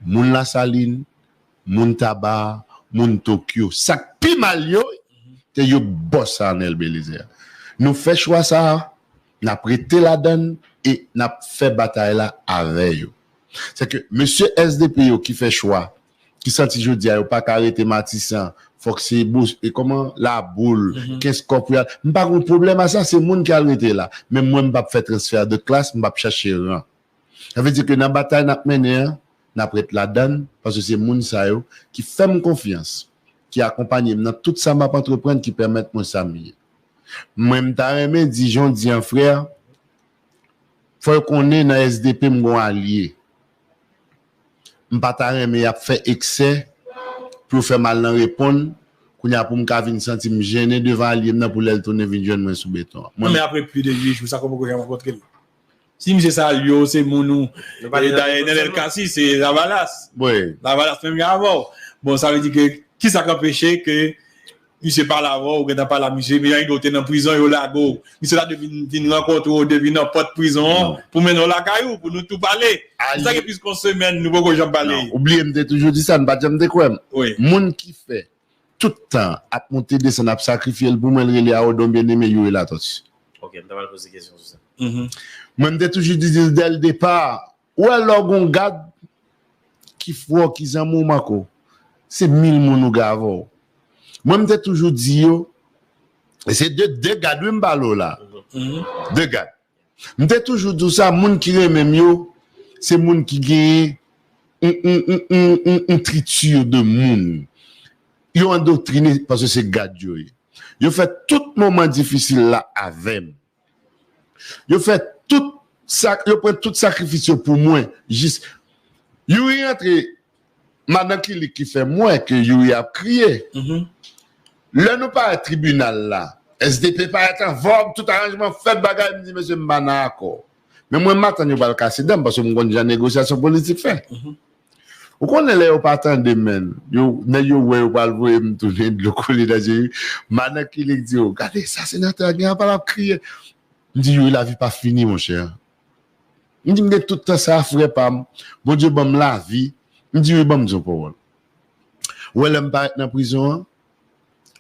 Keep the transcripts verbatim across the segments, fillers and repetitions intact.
Moun Lasalin, moun Taba, moun Tokyo. Sa k pi mal yo, se yo bòs Arnel Belizaire. Nou fè chwa sa a, n ap rete ladan l e n ap fè batay la avè yo. Se ke mesye S D P yo ki fè chwa, ki santi jodi a yo pa ka rete Matisan, fòk se Bous, e kòman, Laboul, Kenskòf pou y al. M pa gen pwoblèm a sa, se moun ki al rete la. Men mwen, m p ap fè transfè de klas, m p ap chache ran. Sa vle di ke nan batay n ap mennen an, n ap ret ladan l, paske se moun sa yo ki fè m konfyans, ki akonpaye m nan tout sa m ap antreprann, ki pèmèt mwen sa m ye. Mwen, m ta renmen di jan w di an, frè, fò yo konnen nan S D P m gon alye. M pa ta renmen y ap fè eksè pou yo fè m al nan reponn. Kounye a pou m ka vin santi m jennen devan alye m nan pou lè l tounen vin jwenn mwen sou beton an. Mwen, men apre plis de uit jou, sa ke w poko janm rankontre l. Si misye sa al yo, se moun ou, e, dayè Nenel Cassy, se Lavalas. Lavalas menm jan avè w. Bon, sa vle di ke, kisa k anpeche ke misye pale avè w, ou gentan pale a misye, men yon lè w te nan prizon, yo lage w. Misye ta dwe vin, vin rankontre w depi nan pòt prizon an, pou mennen w lakay ou, pou nou tou pale. Sa gen plis ke yon semèn, nou poko janm pale. Non, ou bliye m te toujou di sa, n pa janm te kwè m. Moun ki fè tout tan ap monte desann, ap sakrifye l pou mwen, l rele Aodon Bien-Aimé, Youri Latortue. Ok, m ta pral poze kesyon sou sa. Mwen, m te toujou di, di l dè l depa, ou wè lè w gon gad ki frè w, ki zanmi w, manko, se mil moun ou gen avè w. Mwen, m te toujou di yo, e se de, de gad, wi, m pale w la. De gad. M te toujou di w sa, moun ki renmen m yo, se moun ki genyen yon, yon, yon, yon, yon, yon triti de moun. Yo andoktrine paske se gad yo ye. Yo fè tout moman difisil la avè m. Yo fè tout sa, yo pran tout sakrifis yo pou mwen. Jis, Youri rantre, madan Kilik ki fè m wè ke Youri ap kriye. Lè nou parèt tribinal la, S D P parèt an vòg, tout aranjman fèt, bagay, m di, mesye, m pa nan akò. Men mwen, m atann yo pral kase dan m, paske m konn jan negosyasyon politik fè. Ou konnen lè yo pa tande m, menn, yo, nèg yo wè yo pral voye m tounen dlo kole nan je yo. Madan Kilik di yo, gade, sa senatè a gen an pale ap kriye. M di, Youri, lavi pa fini, monchè. M di, m gen tout tan sa, frè pa m. Bondye ban m lavi. M di, wi, ban m di yon pawòl. Ou wè lè m parèt nan prizon an,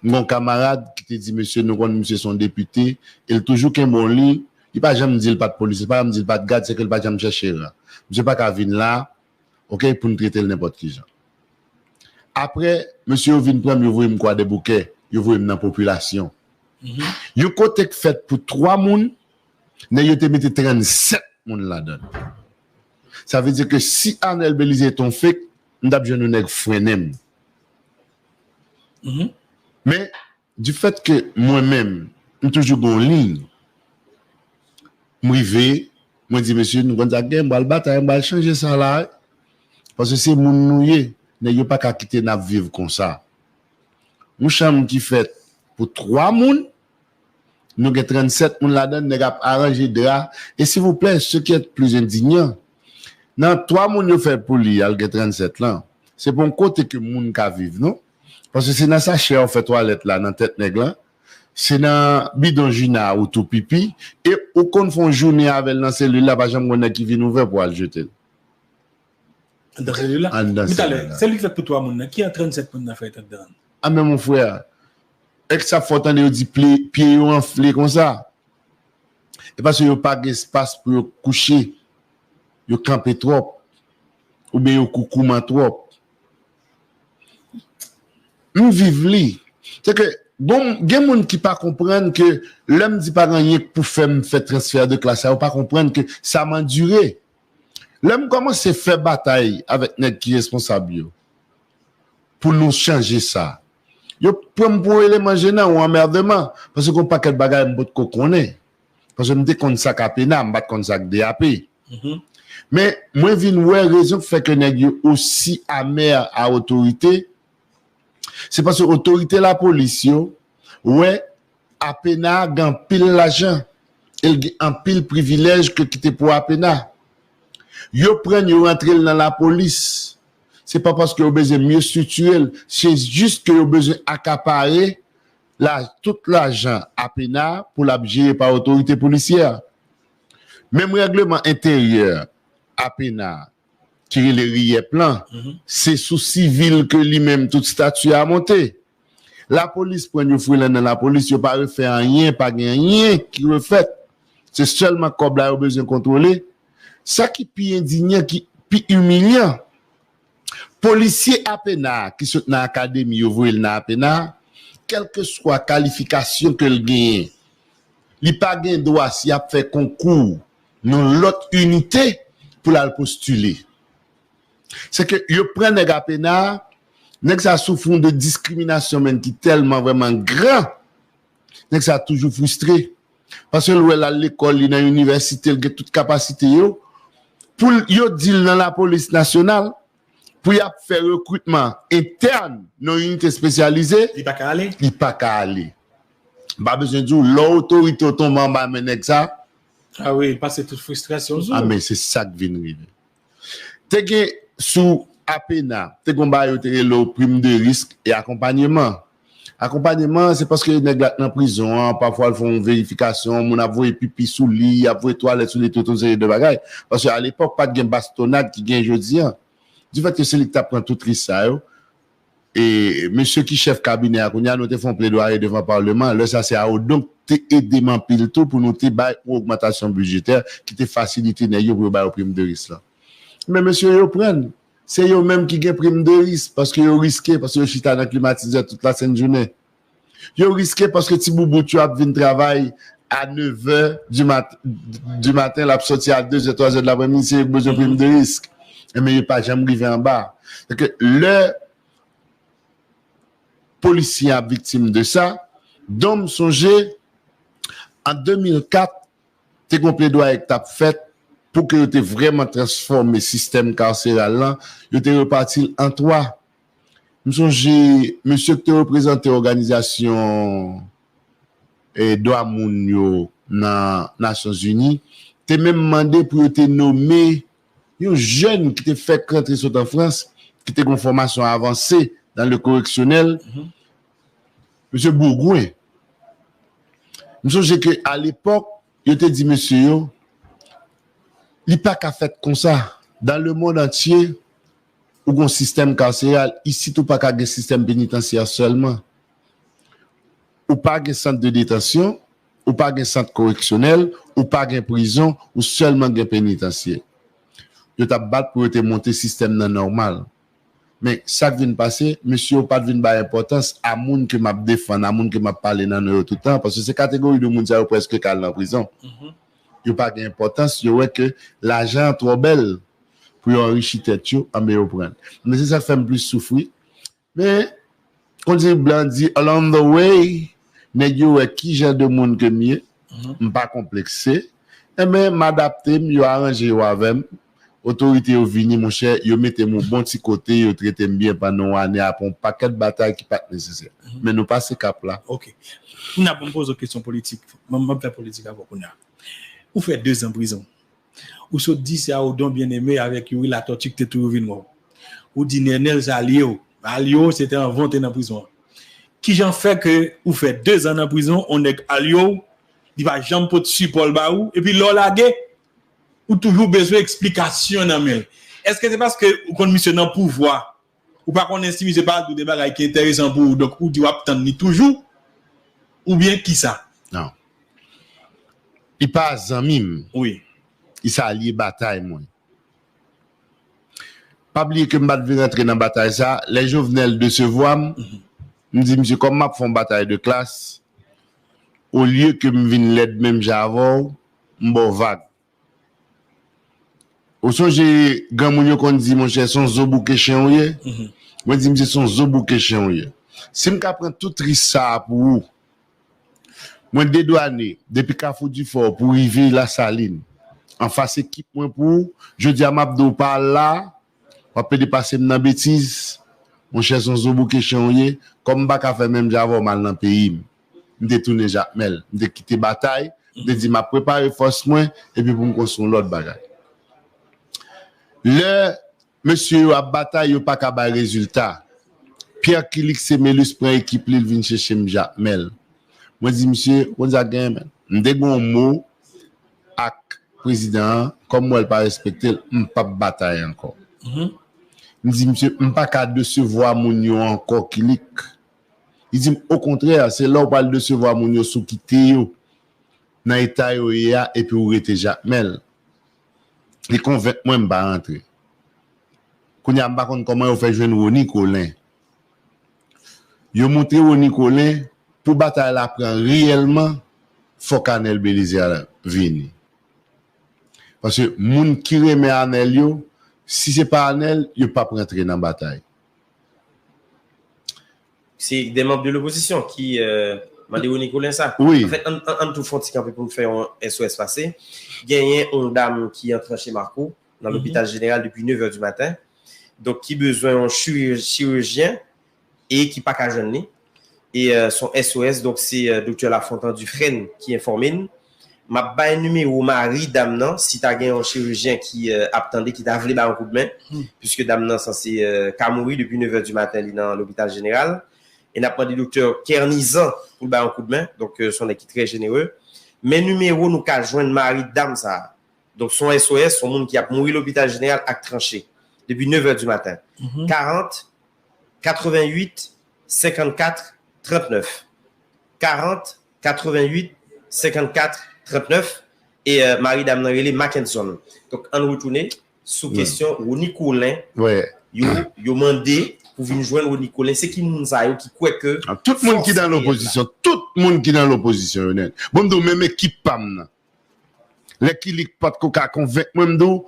m gen yon kamarad ki te di, mesye, nou konn misye se yon depite, e l toujou kenbe yon liy, li pa janm di l pa t polis, li pa janm di l pa t gad, se ke l pa janm chèche ran. Misye pa ka vin la, ok, pou n trete l nenpòt ki jan. Apre, mesye yo vin pran m, yo voye m Kwadèboukè, yo voye m nan popilasyon. Yon kote k fèt pou twa moun, nèg yo te mete trannsèt moun ladan l. Sa vle di ke si Arnel Belizaire te yon fake, m t ap jwenn yon nèg frennen m. Men, du fait que mwen menm, m toujou gen yon liy, m rive, mwen di, mesye, nou konn sa k gen, m pral batay, m pral chanje sa la, wi. Paske se moun nou ye, nèg yo pa ka kite n ap viv konsa. Yon chanm ki fèt pou twa moun, nou gen trannsèt moun ladan, nèg ap aranje dra. E silvouplè, ce qui est plus indignant, nan twa moun yo fè pou li, al gen trannsèt lan, se pa yon kote ke moun ka viv, non. Paske se nan sachè ou fè twalèt la, nan tèt nèg lan, se nan bidon Jina ou tou pipi, e ou konn fè yon jounen avè l nan selil la, pa janm gon nèg ki vin ouvè pou al jete l. Anndan selil la? Anndan selil la. Selil ki fèt pou twa moun nan, ki an trannsèt moun nan fè andan? A men mon frè, èk sa fò tande yo di pye, pye yo anfle konsa. E paske yo pa gen espas pou yo kouche, yo kanpe twòp, oubyen yo koukouman twòp. M viv li. Se ke, bon, gen moun ki pa konprann ke lè m di pa gen anyen k pou fè m fè transfè de klas sa, yo pa konprann ke sa m andire. Lè m kòmanse fè batay avèk nèg ki responsab yo pou nou chanje sa, yo pran m pou yon eleman jenan, yon anmèdman, paske gon pakèt bagay m potko konnen. Paske m te konn sa k A P N A, m pa t konn sa k D A P. Men, mwen vin wè rezon k fè ke nèg yo osi amè a otorite, se paske otorite lapolis yo wè A P N A gen anpil lajan, e l gen anpil privilèj ke kite pou A P N A. Yo pran l, yo rantre l nan lapolis. Se pa paske yo bezwen mye estritire l, se jis ke yo bezwen akapare la, tout lajan A P N A pou l ap jere pa otorite polisyè. Menm règleman enteryè A P N A, ki rele Riyèp lan, se sou sivil ke li menm tout stati a monte. Lapolis pran yo fouye l anndan lapolis, yo pa refè anyen, pa gen anyen ki refèt. Se sèlman kòb la yo bezwen kontwole. Sa ki pi endinyan, ki pi imilyan, polisye APENA ki sot nan akademi, yo voye l nan APENA, kèlkeswa kalifikasyon ke l genyen, li pa gen dwa, si y ap fè konkou nan lòt inite, pou l al postile. Se ke yo pran nèg APENA, nèg sa soufri yon de diskriminasyon menm ki tèlman vrèman gran, nèg sa toujou fristre. Paske l wè l al lekòl, li nan inivèsite, l gen tout kapasite yo. Pou l, yo di l nan lapolis nasyonal, pou y ap fè rekritman entèn nan yon inite espesyalize, li pa ka ale. Li pa ka ale. M pa bezwen di w, lè otorite w tonbe anba men nèg sa, a wi, pase tout fristrasyon sou. A men se sa k vin rive. Te gen sou APENA, te gen yon bagay yo te rele w prim de risk e akonpanyeman. Akonpanyeman, se paske nèg la k nan prizon an, pafwa l fè yon verifikasyon, moun ap voye pipi sou li, ap voye twalèt sou li, tout yon seri de bagay. Paske alepòk, pa t gen bastonad ki gen jodi an. Difèt ke se li ki t ap pran tout risk sa yo, e mesye ki chèf kabinè a kounye a, nou te fè yon pledwaye devan palman, lè sa se Aodon ki te ede m anpil tou pou nou te bay yon ogmantasyon bidjetè ki te fasilite nèg yo pou yo ba yo prim de risk lan. Men mesye yo pran, se yo menm ki gen prim de risk, paske yo riske, paske yo chita nan klimatizè tout lasent jounen. Yo riske paske ti boubout yo ap vin travay a nevè di mat-, di maten, l ap sòti a dezè, twazè de lapremidi, se yo k bezwen prim de risk. Enben, yo pa janm rive anba. Donk, lè polisye ap viktim de sa, donk m sonje, an de mil kat, te gen yon pledwaye ki t ap fèt pou ke yo te vrèman transfòme sistèm kaseral lan, yo te repati l an twa. M sonje mesye ki te reprezante òganizasyon, e, dwa moun yo nan Nasyonzini te menm mande pou yo te nome yon jèn ki te fèk rantre sot an Frans, ki te gen yon fòmasyon avanse dans le correctionnel, mesye Bourgoin. M sonje ke alepòk, yo te di mesye yo, li pa ka fèt konsa. Dans le monde entier, ou gon sistèm kaseral, isit ou pa ka gen sistèm penitansyè sèlman. Ou pa gen sant de detansyon, ou pa gen sant koreksyonèl, ou pa gen prizon, ou sèlman gen penitansye. Yo t ap bat pou yo te monte sistèm nan nòmal. Men sa k vin pase, mesye yo pa t vin bay enpòtans a moun ke m ap defann, a moun ke m ap pale nan non yo tout tan, paske se kategori de moun sa yo prèske ka al nan prizon. Yo pa gen enpòtans, yo wè ke lajan an twò bèl pou yo anrichi tèt yo, anben yo pran l. Men se sa k fè m plis soufri. Men, kon di blan di, along the way, nèg yo wè ki jan de moun ke m ye, m pa konplekse. Enben, m adapte m, yo aranje yo avè m. Otorite yo vini, monchè, yo mete m yon bon ti kote, yo trete m byen pandan yon ane apre yon pakèt batay ki pa t nesesè. Men nou pase kap la. Ok. Kounye a, ban m poze w kesyon politik. Ban m, ban m fè politik avè w kounye a. Ou fè dezan prizon. Ou sot di se Aodon Bien-Aimé avèk Youri Latortue ki te toujou vin wè w. Ou di Nenel se alye w. Alye w, se te anvan w te nan prizon an. Kijan fè ke ou fè dezan nan prizon, on nèg alye w, li pa janm pot sipò l ba ou, epi lè w lage, ou toujou bezwen eksplikasyon nan men l? Èske se paske ou konn misye nan pouvwa, ou pa konnen si misye pa di w de bagay ki enteresan pou ou, donk ou di w ap tann li toujou, oubyen kisa? Non. Li pa zanmi m. Wi. Li se alye batay mwen. Pa bliye ke m pa t vle rantre nan batay sa. Lè Jovenel desevwa m, m di misye, kòm m ap fè yon batay de klas, olye ke m vin lèd menm jan avè w, m ba w vag. Ou sonje granmoun yo konn di, monchè, se yon zo bouke chen ou ye? Mwen di misye, se yon zo bouke chen ou ye. Si m ka pran tout risk sa a pou ou, mwen dedwane depi Kafou Difò pou rive Lasalin, anfas ekip mwen pou ou, jodi a m ap di w pa al la, w ap plede pase m nan betiz, monchè, se yon zo bouke chen ou ye, kòm m pa ka fè menm jan avè w, m al nan peyi m. M te tounen Jakmèl, m te kite batay, m te di m ap prepare fòs mwen, epi pou m konstwi yon lòt bagay. Lè mesye yo ap batay, yo pa ka bay rezilta. Pierre Kilix Semélus pran ekip li, l vin chèche m Jakmèl. Mwen di misye, ou konn sa k genyen, men. M te gen yon mo ak prezidan an, kòm m wè l pa respekte l, m p ap batay ankò. M di, "Misye, m pa ka desevwa moun yo ankò, Kilik." Li di m, "Okontrè, se lè w pral desevwa moun yo si w kite yo nan eta yo ye a epi w rete Jakmèl." Li konvenk mwen m pa rantre. Kounye a, m pa konn kòman yo fè jwenn Rony Colin. Yo montre Rony Colin, pou batay la pran reyèlman, fòk Anèl Belizaire vini. Paske moun ki renmen Anèl yo, si se pa Anèl, yo p ap rantre nan batay. Se de manm de lopozisyon ki euh, mande Rony Colin sa. Wi. Anfèt, ann, ann, ann tou fè yon ti kanpe pou n fè yon S O S pase. Genyen yon dam ki an tranche Marco nan lopital jeneral depi nèv è di maten. Donk, ki bezwen yon chiri- chirijyen e ki pa ka jwenn li. E euh, son S O S, donk se euh, Doktè Lafontan Dufresne ki enfòme n. M ap bay nimewo mari dam nan, si ta gen yon chirijyen ki euh, ap tande, ki ta vle bay yon koudmen, piske dam nan sanse euh, ka mouri depi nèv è di maten, li nan lopital jeneral. E n ap mande doktè Kernizan pou l bay yon koudmen, donk euh, se yon nèg ki trè jenere. Men nimewo nou ka jwenn mari dam sa a. Donk, se yon S O S, se yon moun ki ap mouri lopital jeneral ak tranche depi nèv è di maten. Karant, katreventuit, senkannkat, trannèf. Karant, katreventuit, senkannkat, trannèf. E euh, mari dam nan rele Mackenson. Donk, ann retounen sou kesyon Rony Colin. Wè. Yo, yo mande pou vin jwenn Rony Colin. Se ki moun sa yo ki kwè ke Tout moun ki nan lopozisyon, tout moun ki nan lopozisyon yo nèt. Bon, m di w, menm ekip pa m nan. Lè Kilik pa t ko ka konvenk mwen, m di w,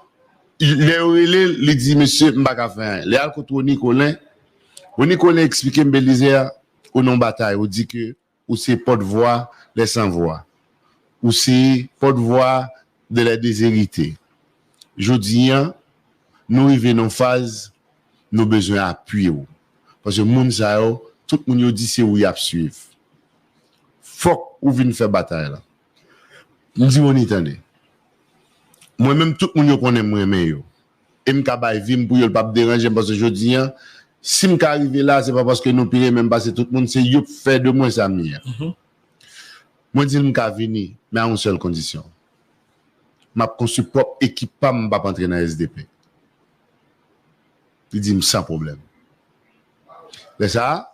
lè yo rele l, li di, "Mesye, m pa ka fè anyen." Lè al kot Rony Colin, Rony Colin eksplike m, "Belizaire, ou nan batay, ou di ke ou se pòtvwa lè san vwa. Ou se pòtvwa de lè dezerite. Jodi an, nou rive nan faz nou bezwen apui w. Paske moun sa yo, tout moun yo di se ou y ap swiv. Fòk ou vin fè batay la." M di, "Rony, tande. Mwen menm, tout moun yo konnen m renmen yo. E m ka bay vi m pou yo, l p ap deranje m, paske jodi an, si m ka rive la, se pa paske nou pi renmen m pase tout moun, se yo k fè de mwen sa m ye a." Mwen di l, "M ka vini, men a yon sèl kondisyon. M ap konstwi pwòp ekip pa m, m p ap antre nan S D P." Li di m, "San pwoblèm." Lè sa a,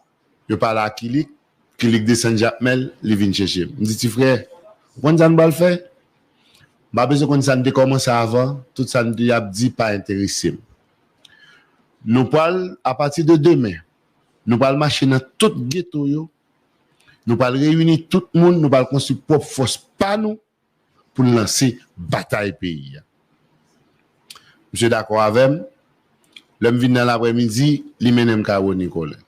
yo pale a Kilik, Kilik desann Jakmèl, li vin chèche m. M di, "Ti frè, ou konn sa n pral fè? M pa bezwen konn sa n te kòmanse avan, tout sa n te ap di pa enterese m. Nou pral, apati de demen, nou pral mache nan tout geto yo, nou pral reyini tout moun, nou pral konstwi pwòp fòs pa nou pou n lanse batay peyi a." Misye dakò avè m. Lè m vin nan laprèmidi, li mennen m kay Rony Colin.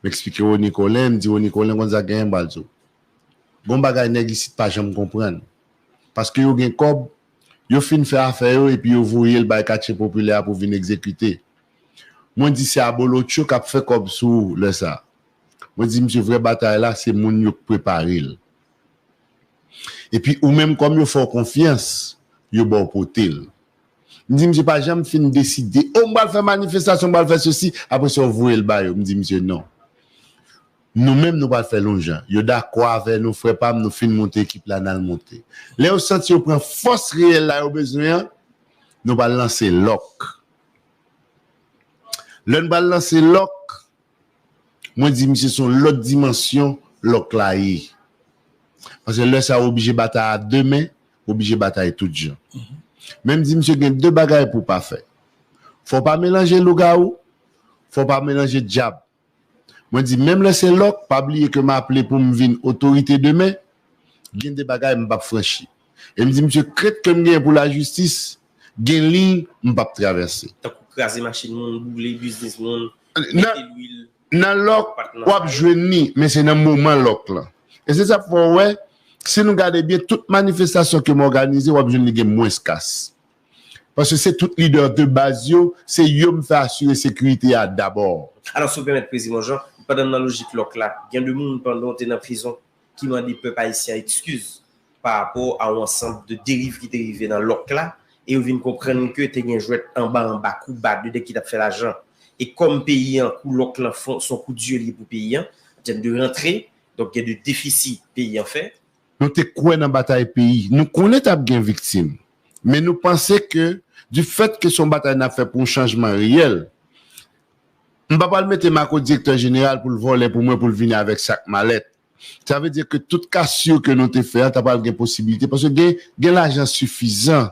M eksplike Rony Colin, m di, "Rony Colin, konn sa k genyen, m pral di w. Gon bagay nèg isit pa janm konprann. Paske yo gen kòb, yo fin fè afè yo epi yo voye l bay katye popilè a pou vin egzekite." Mwen di, "Se abolotcho k ap fè kòb sou ou lè sa a." Mwen di, "Misye, vrè batay la, se moun yo k prepare l. Epi ou menm, kòm yo fè w konfyans, yo ba w pote l." M di, "Misye pa janm fin deside, o, m pral fè manifestasyon, m pral fè sesi, apre sa w voye l ba yo." M di, "Misye, non. Nou menm, nou pral fè l yon jan. Yo dakò avè nou, frè pa m, nou fin monte ekip la, n al monte. Lè yo santi yo pran fòs reyèl la yo bezwen an, nou pral lanse lòk." Lè n pral lanse lòk, mwen di, "Misye, se yon lòt dimansyon lòk la ye. Paske lè sa a, w oblije batay a de men, w oblije batay tout jan." Men m di, "Misye, gen de bagay pou w pa fè. Fò w pa melanje lougawou, fò w pa melanje dyab." Mwen di, "Menm lè se lòk, pa bliye ke m aple pou m vin otorite demen, gen de bagay m p ap franchi." E m di, "Misye, krent ke m genyen pou lajistis, gen liy m p ap travèse." Tankou kraze machin moun, boule biznis moun, Nan, nan lòk, w ap jwenn li, men se nan moman lòk lan. E se sa k fè w wè, si nou gade byen, tout manifestasyon ke m òganize, w ap jwenn li gen mwens kas. Paske se tout lidè de baz yo, se yo m fè asire sekirite a dabò. Alò, si w pèmèt, Prezidan Jean, pandan n nan lojik lòk la, gen de moun pandan w te nan prizon ki mande pèp ayisyen an ekskiz pa rapò a yon ansanm de deriv ki te rive nan lòk la, e yo vin konprann ke te gen jwèt anba anba, kou ba, de nèg ki t ap fè lajan. E kòm peyi an, kou lòk lan fon, se yon kou dye li ye pou peyi an, an tèm de rantre, donk gen de defisi peyi an fè. Nou te kwè nan batay peyi. Nou konnen t ap gen viktim. Men nou panse ke Du fait ke se yon batay n ap fè pou yon chanjman reyèl, m pa pral mete Marco direktè jeneral pou l vòlè pou mwen, pou l vini avèk sak malèt. Sa vle di ke tout kasyo ke nou te fè a, ta pral gen posibilite, paske gen, gen lajan sifizan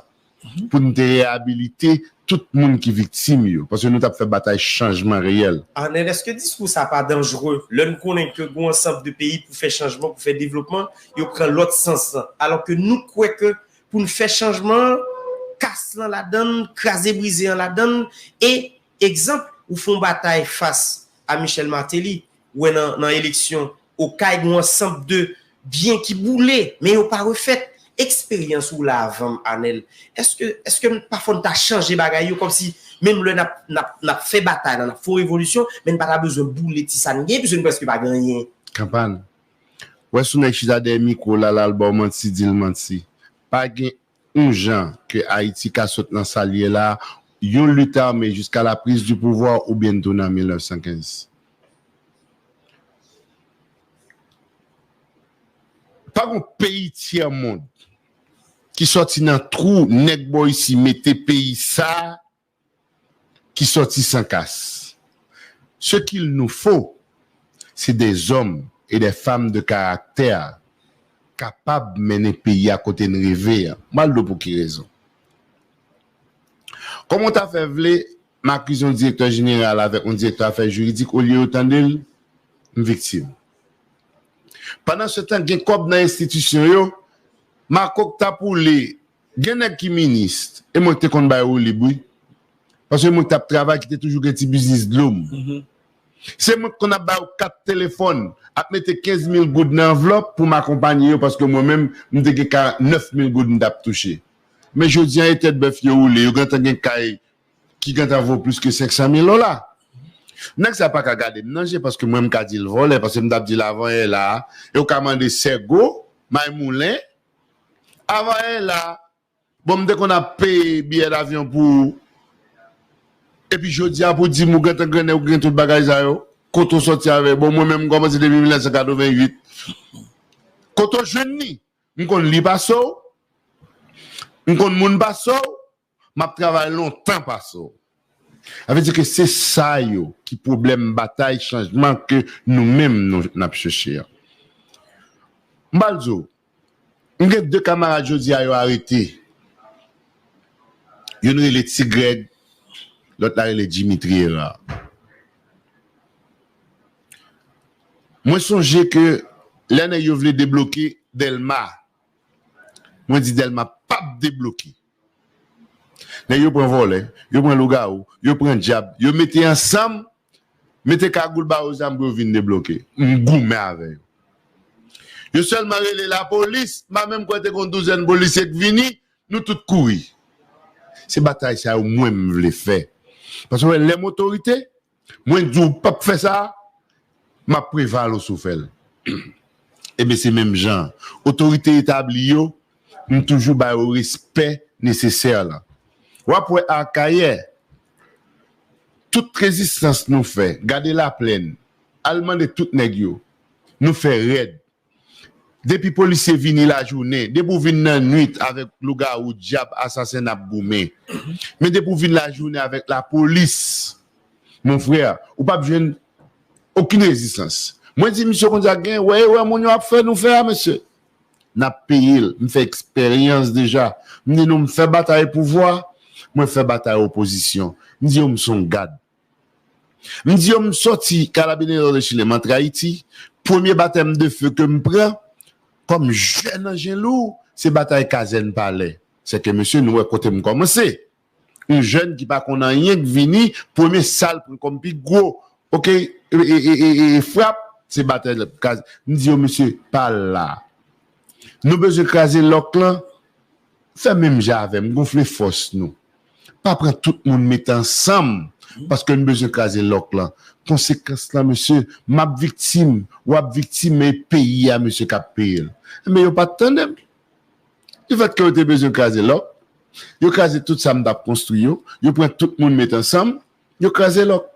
pou n te reyabilite tout moun ki viktim yo, paske nou t ap fè batay chanjman reyèl. Arnel, èske diskou sa pa danjre? Lè n konnen ke gen yon ansanm de peyi pou fè chanjman, pou fè devlopman, yo pran lòt sans lan. Alò ke nou kwè ke pou n fè chanjman an, kas lan ladann, kraze brize an ladann, e egzanp, ou fè yon batay fas a Michel Martelly, ou wè nan, nan eleksyon Okay, gen yon ansanm de byen ki boule, men yo pa refèt. Eksperyans ou la avan m, Arnel, èske, èske pafwa n ta chanje bagay yo, kòmsi menm lè n ap, n ap, n ap fè batay la, n ap fè yon revolisyon, men n pa ta bezwen boule ti sa n gen, piske n prèske pa gen anyen. Kanpann. Wè si yon nèg chita dèyè mikwo la, l al ba w manti, di l manti. Pa gen yon jan ke Ayiti ka sot nan sa l ye la, yon lit ame jiska la prise du pouvoir oubyen n tounen an mil nèf san kenz. Pa gon peyi tyè mond ki sòti nan twou nèg bò isi mete peyi sa a ki sòti san kas. Ce qu'il nous faut, c'est des hommes et des femmes de caractère kapab mennen peyi a kote n reve a. M al di w pou ki rezon. Kòman w ta fè vle m akize yon direktè jeneral avèk yon direktè afè jiridik, olye yo tande l, m viktim. Pandan se tan, gen kòb nan enstitisyon yo, Marco k t ap woule, gen nèg ki minis, e mwen k te konn bay woulib, wi. Paske mwen k t ap travay, ki te toujou gen ti biznis dlo m. Se mwen k konn ap ba yo kat telefòn, ap mete kenz mil goud nan anvlòp pou m akonpaye yo, paske mwen menm, m te gen ka nèf mil goud m t ap touche. Men jodi a, e tèt bèf yo woule, yo gentan gen kay ki gentan vo plis ke senk san mil dola. Nèg sa pa ka gade m nan je, paske mwen m ka di l vòlè, paske m t ap di l avanyè la, yo ka mande Sègo, Maymoulen, avanyè la, bon, m te konn ap peye biyè davyon pou ou, epi jodi a pou di m ou gentan grennen, ou gen tout bagay sa yo, kote w sòti avè, bon, mwen menm m kòmanse depi mil nèf san katrevenn uit, kote w jwenn li? M konn li pase w, m konn moun pase w, m ap travay lontan pase w. Sa vle di ke se sa yo ki pwoblèm batay chanjman ke nou menm nou, n ap chèche a. M pral di w, m gen de kamarad jodi a yo arete. Youn rele Ti Grèg, lòt la rele Dimitri Hérard. Mwen sonje ke lè nèg yo vle debloke Dèlma, mwen di Dèlma p ap debloke. Nèg yo pran vòlè, yo pran lougawou, yo pran dyab, yo mete ansanm, mete kagoul ba yo zam pou yo vin debloke. M goumen avè yo. Yo sèlman rele lapolis, m pa menm kwè te gon douzèn polisye k vini, nou tout kouri. Se batay sa yo mwen m vle fè. Paske w wè, lè m otorite, mwen di w p ap fè sa, m ap prevale w si w fè l. Ebyen, se menm jan. Otorite etabli yo, m toujou ba yo respè nesesè lan. W ap wè Akayè, tout rezistans nou fè, gade Laplèn, al mande tout nèg yo, nou fè rèd. Depi polisye vini lajounen, depi w vin nan nwit avèk lougawou, dyab, asasen, n ap goumen. Men depi w vin lajounen avèk lapolis, mon frè, ou p ap jwenn okenn rezistans. Mwen di misye konsa, gen, wè, wè, moun yo ap fè nou fè a, mesye. N ap peye l. M fè eksperyans deja. M di nou, m fè batay pouvwa, mwen fè batay opozisyon. M di yo, m se yon gad. M di yo, m sòti Carabinero de Chile, m antre Ayiti. Premye batèm de fe ke m pran, kòm jèn anjen lou, se batay kazèn Palè. Sèke, mesye, nou wè kote m kòmanse. Yon jèn ki pa konn anyen k vini, premye sa l pran kòm pi gwo, oke, e, e, e, e, e frap, se batay kaz-, m di yo, mesye, pa la. Nou bezwen kraze lòk lan, fè menm jan avè m, gonfle fòs nou. Pa pran tout moun mete ansanm, paske n bezwen kraze lòk lan. Konsekans lan, mesye, m ap viktim, w ap viktim, men peyi a, mesye, k ap peye l. Men yo pa t tande m. Difèt ke yo te bezwen kraze lòk, yo kraze tout sa m t ap konstwi yo, yo pran tout moun mete ansanm, yo kraze lòk.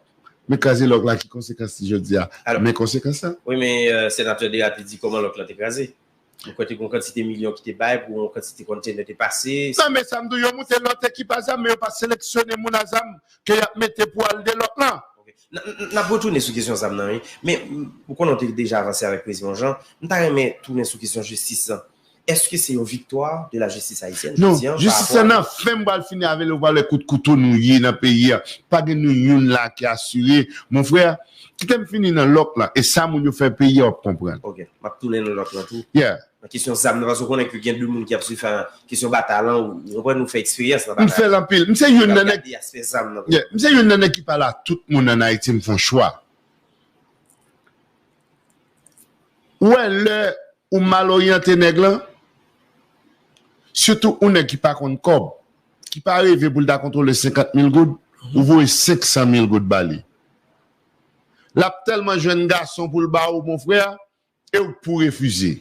Men kraze lòk la, ki konsekans li jodi a? Alò, men konsekans la. Wi, men, euh, senatè Desrapide di kòman lòk la te kraze. Mwen kwè te gen yon kantite milyon ki te bay pou yon kantite konntenè te pase. Non, men sa m di w, yo moute lòt ekip a zam, men yo pa seleksyone moun a zam ke y ap mete pou al de lòt lan. Ok. N- n- N ap retounen sou kesyon zam nan, wi. Men, m- ou konnen w te deja avanse avèk Prezidan Jean. M ta renmen tounen sou kesyon jistis lan. Èske se yon viktwa de la jistis ayisyèn? Non, jodi an, pa jistis rapò lan a- nan fen, m pral fini avè l, ou pral wè kout kouto nou ye nan peyi a. Pa gen nou youn la ki asire. Mon frè, kite m fini nan lòk lan. E sa moun yo fè peyi a, w ap konprann. Ok, m ap tounen nan lòk lan tou. Yeah. Nan kesyon zam nan, paske w konnen ke gen de moun ki ap swiv fè kesyon batay lan, ou konprann, nou fè eksperyans nan M batay fè l lan. anpil. M se youn N ap nan nèg, gade aspè zam nan. yeah, m se youn nan nèg ki pale a tout moun ann Ayiti, m fè yon chwa. Ou wè lè ou mal oryante nèg lan, sitou yon nèg ki pa konn kòb, ki pa reve pou l ta kontwole senkant mil goud, ou voye senk san mil goud ba li. L ap tèlman jwenn gason pou l ba ou, mon frè, e ou pou refize.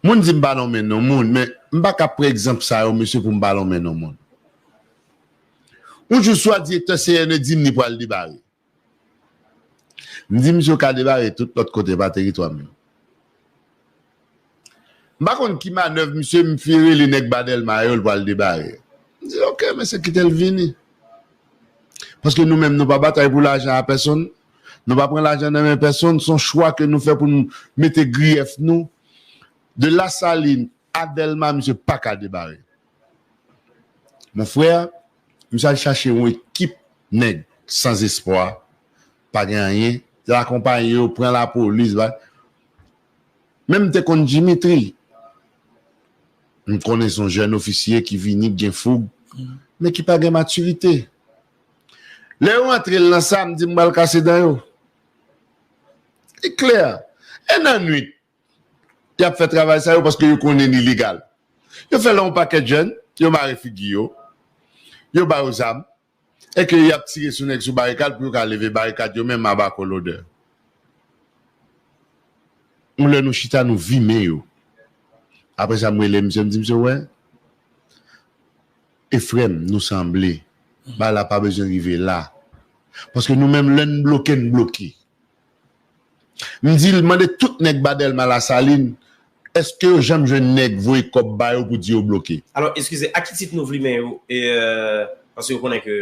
Moun di m pa nonmen non moun, men m pa ka pran egzanp sa yo, mesye, pou m pa nonmen non moun. Yon jou swa direktè C N E di m li pral debare. M di misye w ka debare tout lòt kote pa teritwa m yo. M pa konn ki manèv misye, m fin rele nèg ba Dèlma yo, l pral debare. M di, ok, mesye, kite l vini. Paske nou menm, nou pa batay pou lajan a pèsonn. Nou pa pran lajan nan men pèsonn. Se yon chwa ke nou fè pou nou mete griyèf nou. De Lasalin a Dèlma, misye pa ka debare. Mon frè, misye al chache yon ekip nèg sanzespwa, pa gen anyen. L akonpaye yo, pran lapolis, ba. Men m te konn Dimitri. M konnen se yon jèn ofisye ki vini, ki gen foug, men ki pa gen matirite. Lè yo antre l nan sa, m di m pral kase dan yo. Li klè. E nan nwit, y ap fè travay sa yo paske yo konnen li legal. Yo fè la yon pakèt jèn, yo mare figi yo, yo ba yo zam, e ke y ap tire sou nèg sou barikad pou yo ka leve barikad yo menm aba kolodè. Yon lè nou chita, nou vimen yo. Apre sa, m rele misye, m di misye, wè, e frè m, nou sanble. Bagay la pa bezwen rive la. Paske nou menm, lè n bloke, n bloke. M di l, mande tout nèg ba Dèlma Lasalin, èske yo janm jwenn nèg voye kòb ba yo pou di yo bloke? Alò, eskize, a ki tit nou vle men yo? E, euh, paske yo konnen ke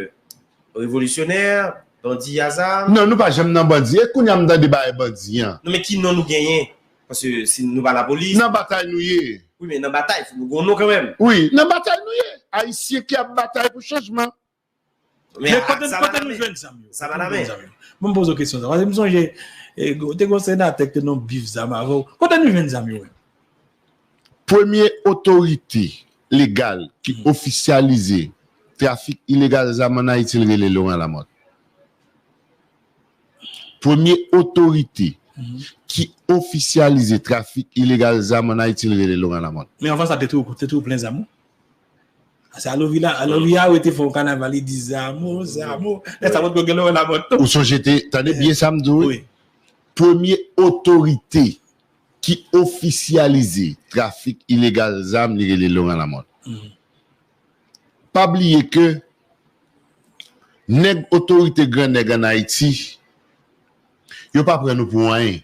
revolisyonè, bandi a zam. Non, nou pa janm nan bandi. E kounye a m tande bagay bandi an. Non, men ki non nou genyen? Paske si nou pa lapolis. Nan batay nou ye. Wi, men nan batay, fò nou gen yon non kanmenm. Wi, nan batay nou ye. Ayisyen ki ap batay pou chanjman. Men Men kote sa kote pa nou nan men. Jwenn zam yo? Sa pa Kote nan nou men. Jwenn zam yo? Bon, m poze w kesyon sa. Paske m sonje, e, te gen yon senatè ki te nan bif zam avè w. Kote nou jwenn zam yo menm? Premye otorite legal ki ofisyalize trafik ilegal zam ann Ayiti, l rele Laurent Lamothe. Premye otorite ki ofisyalize trafik ilegal zam ann Ayiti, l rele Laurent Lamothe. Men anvan sa, te tou, te tou plen zam, wi. Se a Lovila, a Lovila, wi, te fè yon kanaval, li di zamo, zamo. Lè sa, mwen gen Laurent Lamothe tou. Ou sonje te, tande byen sa m di w, wi? Wi. Premye otorite ki ofisyalize trafik ilegal zam, li rele Laurent Lamothe. Pa bliye ke nèg otorite gran nèg ann Ayiti, yo pa pran nou pou anyen.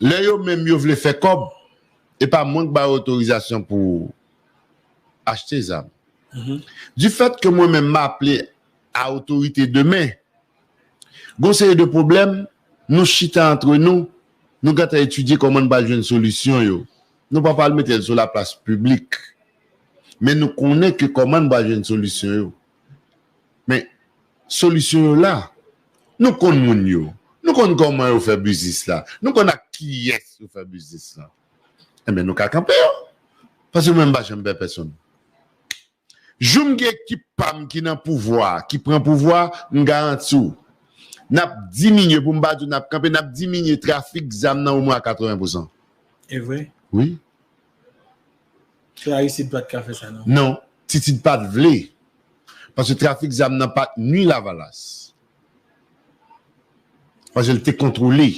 Lè yo menm yo vle fè kòb, e pa mwen k ba yo otorizasyon pou achte zam. Du fait que mwen menm m aple a otorite demen, gon seri de pwoblèm, nou chita antre nou, nou gentan etidye kòman n pral jwenn solisyon yo. Nou pa pral mete l sou laplas piblik. Men nou konnen ke kòman n pral jwenn solisyon yo. Men solisyon yo la. Nou konn moun yo. Nou konn kòman yo fè biznis la. Nou konn ak kiyès yo fè biznis la. Enben, nou ka kanpe yo. Paske mwen, m pa janm pè pèsonn. Jou m gen ekip pa m ki nan pouvwa, ki pran pouvwa, m garanti w, n ap diminye, pou m pa di w n ap kanpe, n ap diminye trafik zam nan omwen a katreven pousan. E vre? Wi. Se Aristide pa t ka fè sa, non? Non, Titid pa t vle. Paske trafik zam nan pa t nwi Lavalas. Paske l te kontwole.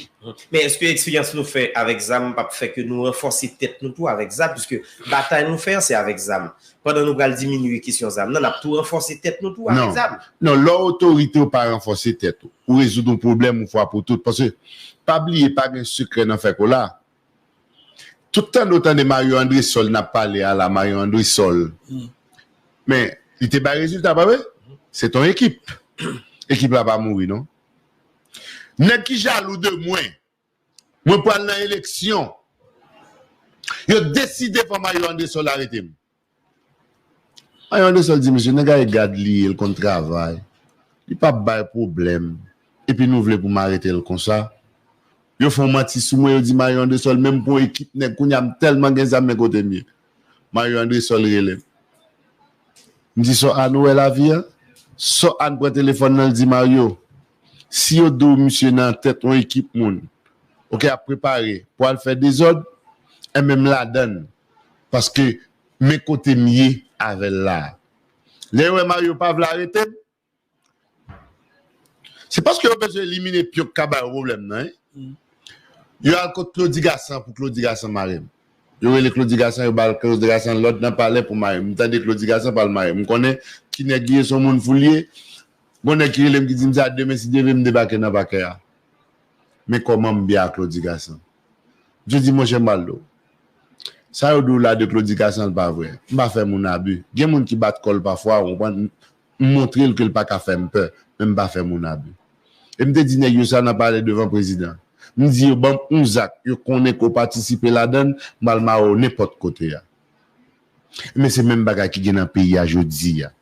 Men èske eksperyans nou fè avèk zam p ap fè ke nou ranfòse tèt nou tou avèk zam? Piske batay nou fè an se avèk zam. Pandan nou pral diminye kesyon zam nan, n ap tou ranfòse tèt nou tou avèk zam. Non, lè w otorite ou pa ranfòse tèt ou, ou rezoud yon pwoblèm yon fwa pou tout. Paske, pa bliye, pa gen sekrè nan fè kola. Tout tan nou tande Mario Andresol n ap pale a la, Mario Andresol. Men, li te bay rezilta, pa vre? Se ton ekip. Ekip la pa mouri, non. Nèg ki jalou de mwen, mwen pral nan eleksyon. Yo deside fò Mario Andresol arete m. Mario Andresol di, mesye, nèg la e gad li ye, l konn travay. Li p ap bay pwoblèm. Epi nou vle pou m arete l konsa? Yo fè yon manti sou mwen, yo di Mario Andresol, menm pou yon ekip nèg, kounye a m tèlman gen zam, men kote m ye. Mario Andresol rele m. M di, Sò Ann, ou wè lavi a? Sò Ann pran telefòn nan, l di, Mario, si yo di w misye nan tèt yon ekip moun, oke, ap prepare pou al fè dezòd, enben m ladann. Paske men kote m ye avè l la. Lè yo wè Mario pa vle arete m, se paske yo bezwen elimine pyon k ka ba yo pwoblèm nan, wi. Yo al kot Claudy Gassant pou Claudy Gassant mare m. Yo rele Claudy Gassant, yo ba Claudy Gassant lòd nan palè pou mare m. M tande Claudy Gassant pral mare m. M konnen ki nèg li ye, se yon moun fou l ye. Gon nèg ki rele m ki di m sa, demen si Dye vle m debake nan pakè a. Men kòman m byen ak Claudy Gassant. M di, monchè, m pral di w. Sa yo di w la de Claudy Gassant pa vre. M pa fè moun abi. Gen moun ki bat kò l pafwa, ou konprann? M montre l ke l pa ka fè m pè, men m pa fè moun abi. E m te di nèg yo sa nan palè devan prezidan. M di yo, ban m yon zak, yo konnen ke w patisipe ladan l, m al mare w nenpòt kote a. Men se menm bagay ki gen nan peyi a jodi a.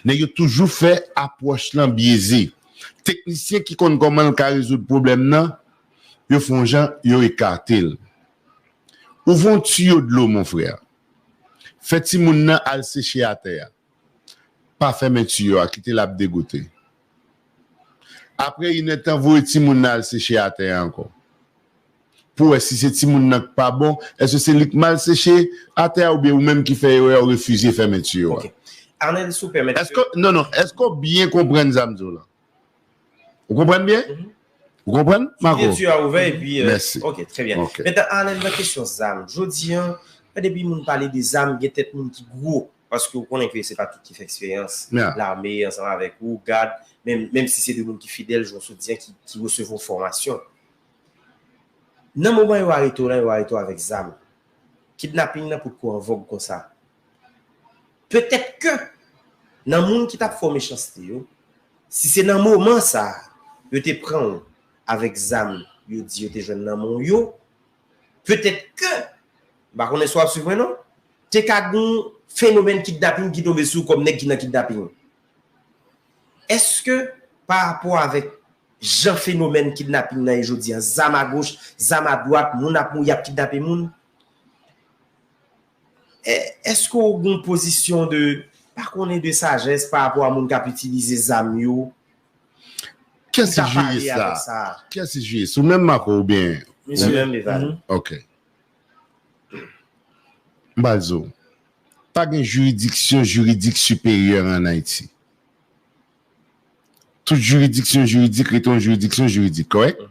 Nèg yo toujou fè apwòch lan byeze. Teknisyen ki konn kòman l ka rezoud pwoblèm nan, yo fè yon jan, yo ekate l. Ouvri yon tiyo dlo, mon frè. Fè timoun nan al seche atè a. Pa fèmen tiyo a, kite l ap degoute. Apre inèdtan, voye timoun nan al seche atè a ankò. Pou wè si se timoun nan k pa bon, èske se li k mal seche atè a oubyen ou menm ki fè erè, ou refize fèmen tiyo a? Arnel, si w pèmèt. Èske, non, non, èske w byen konprann sa m di w la? Ou konprann byen? Ou konprann, Marco? Tiyo a ouvè epi. Mèsi. Ok, trè byen. Mentnan, Arnel, nan kesyon zam, jodi an, depi moun pale de zam, gen tèt moun ki gwo. Paske ou konnen ke se pa tout ki fè eksperyans lame ansanm avèk ou, gad, menm, menm si se de moun ki fidèl, jan w sot di an, ki, ki resevwa fòmasyon. Nan moman yo arete w lan, yo arete w avèk zam. Kidnaping nan potko an vòg konsa. Petèt ke nan moun ki t ap fè w mechanste yo, si se nan moman sa a, yo te pran w avèk zam, yo di yo te jwenn nan men w yo, petèt ke, m pa konnen si w ap swiv mwen non, te ka gen yon fenomèn kidnaping ki tonbe sou w kòm nèg ki nan kidnaping. Èske pa rapò avèk jan fenomèn kidnaping nan ye jodi an, zam agoch, zam adwat, moun ap mouri, ap kidnape moun, è, èske w gen yon pozisyon de, pa konnen, de sajès pa rapò a moun k ap itilize zam yo? Kiyès ki jije sa? Kiyès ki jije? Sou menm Marco oubyen? Misye menm, Eval. Ok. M pral di w, pa gen jiridiksyon jiridik siperyè an Ayiti. Tout jiridiksyon jiridik rete yon jiridiksyon jiridik, kòrèk?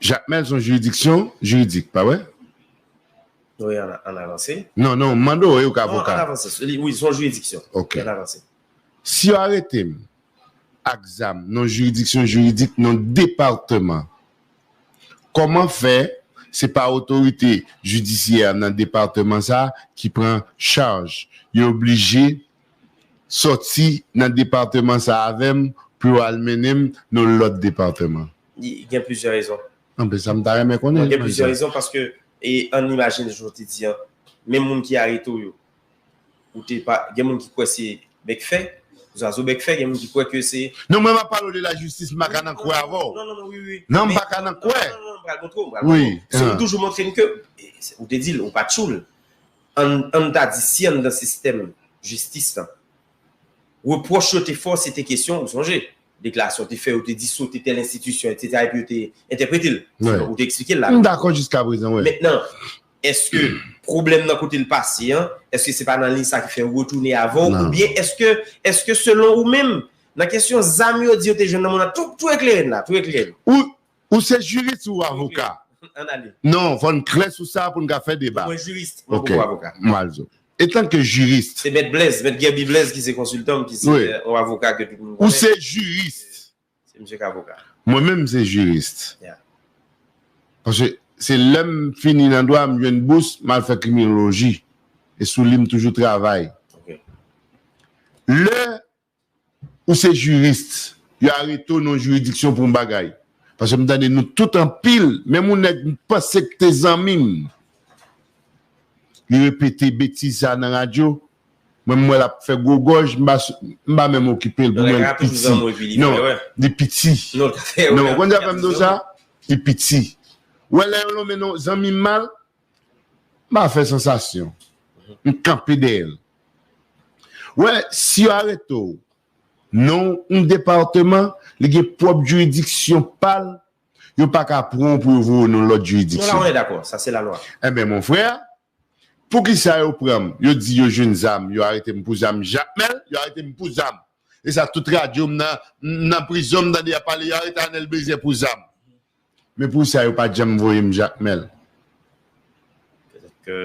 Jakmèl se yon jiridiksyon jiridik, pa vre? Wi, ann avanse. Non, non, m mande w, e ou k avoka. Ann avanse. Wi, se yon jiridiksyon. Ok. Ann avanse. Si yo arete m ak zam nan jiridiksyon jiridik nan depatman, kòman fè se pa otorite jidisyè nan depatman sa a ki pran chaj? Yo oblije sòti nan depatman sa a avè m pou yo al mennen m nan lòt depatman. Gen plizyè rezon. Anben, sa m ta renmen konnen. Gen plizyè rezon paske, e, ann imajine jan w te di an, menm moun ki arete w yo, ou te pa, gen moun ki kwè se bèk fè, zwazo bèk fè, gen moun ki kwè ke se. Non, mwen m ap pale w de lajistis, m pa ka nan kwè avè w. Non, non, non, wi, wi. Non, m pa ka nan kwè. Non, non, non, m pral montre w, m pral montre w. Se ou toujou montre m ke, ou te di l, ou pa tchoul. Ann, ann ta di, si anndan sistèm jistis lan, repwòch yo te fè w, se te kesyon, ou sonje, deklarasyon w te fè, yo te di sote tèl enstitisyon, etsetera, epi yo te entèprete l. Ou te eksplike l la. M dakò jiskaprezan, wi. Mentnan, èske pwoblèm nan kote l pase an, èske se pa nan liy sa ki fè yo retounen avè w, oubyen èske, èske selon ou menm, Nan kesyon zam yo di yo te jwenn nan moun nan, tou, tou eklere n la, tou eklere n. Ou, ou se jiris ou avoka? Ann ale. Non, fò n klè sou sa pou n ka fè deba. Mwen jiris, mwen poko avoka. Mwen al zo. Etanke jiris. Se Mèt Blèz, Mèt Guerby Blèz ki se konsiltan m, ki se yon avoka ke tout moun konnen. Ou se jiris. Se misye k avoka. Mwen menm m se jiris. Paske se lè m fini nan dwa, m jwenn bous, m al fè kriminoloji. E sou li m toujou travay. Lè ou se jiris, yo arete w nan yon jiridiksyon pou yon bagay. Paske m tande nou tout anpil, menm yon nèg m panse k te zanmi m, li repete betiz sa nan radyo, mwen m wè l ap fè gwo gòj, m pa, m pa menm okipe l pou mwen l piti. Non, li piti. Non, ou konn sa fè m di w sa? Li piti. Ou wè lè yo lonmen non zanmi m mal, m pa fè sansasyon. M kanpe dèyè l. Ou wè, si yo arete w, nan yon depatman, li gen pwòp jiridiksyon pa l, yo pa ka pran w pou yo voye w nan lòt jiridiksyon. Nou la, on est d'accord, ça c'est la loi. Enben, mon frère, poukisa yo pran m? Yo di yo jwenn zam, yo arete m pou zam. Jakmèl, yo arete m pou zam. E sa, tout radyo m nan, nan prizon, m tande y ap pale, yo arete Arnel Belizaire pou zam. Men poukisa yo pa t janm voye m Jakmèl? Petèt ke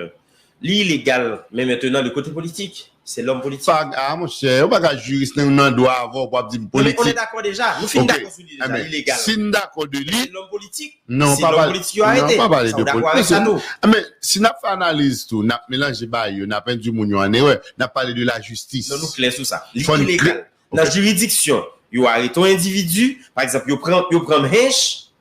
li ilegal, men mentenan, le kote politik, se lòm politik. Pa, a, monchè, ou pa ka jiris nan, nan dwa avè w pou ap di m politik. Non, men on est d'accord déjà. Nou fin dakò sou li deja, li ilegal. Si n dakò de li, se lòm politik. Non, pa pale, non, pa pale de politik. Sa w dakò avèk sa tou? Men, si n ap fè analiz tou, n ap melanje bagay yo, n ap endwi moun yo an erè, n ap pale de lajistis. Non, nou klè sou sa. Li ilegal. Nan jiridiksyon, yo arete yon endividi, pa egzanp, yo pran, yo pran m Hench,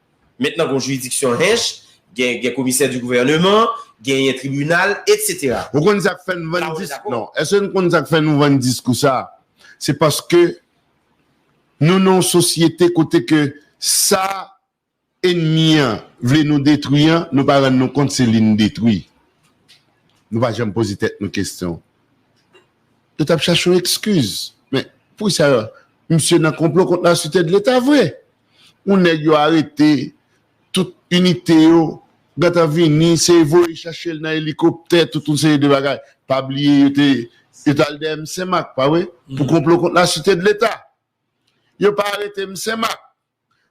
mentnan gen yon jiridiksyon Hench, gen, gen komisè di gouvèneman, genyen tribinal, etsetera. Ou konn sa k fè n vann dis-, non, èske n konn sa k fè nou vann diskou sa? Se paske nou nan yon sosyete kote ke sa enmi an vle nou detwi an, nou pa rann nou kont se li n detwi. Nou pa janm poze tèt nou kesyon. Yo t ap chache yon ekskiz. Men, poukisa misye nan konplo kont la sûreté de l'État vre? Yon nèg yo arete, tout inite yo gentan vini, se voye chache l nan elikoptè, tout yon seri de bagay. Pa bliye, yo te, yo t al dèyè m Senmak, pa vre? Pou konplo kont la sûreté de l'État. Yo pa arete m Senmak.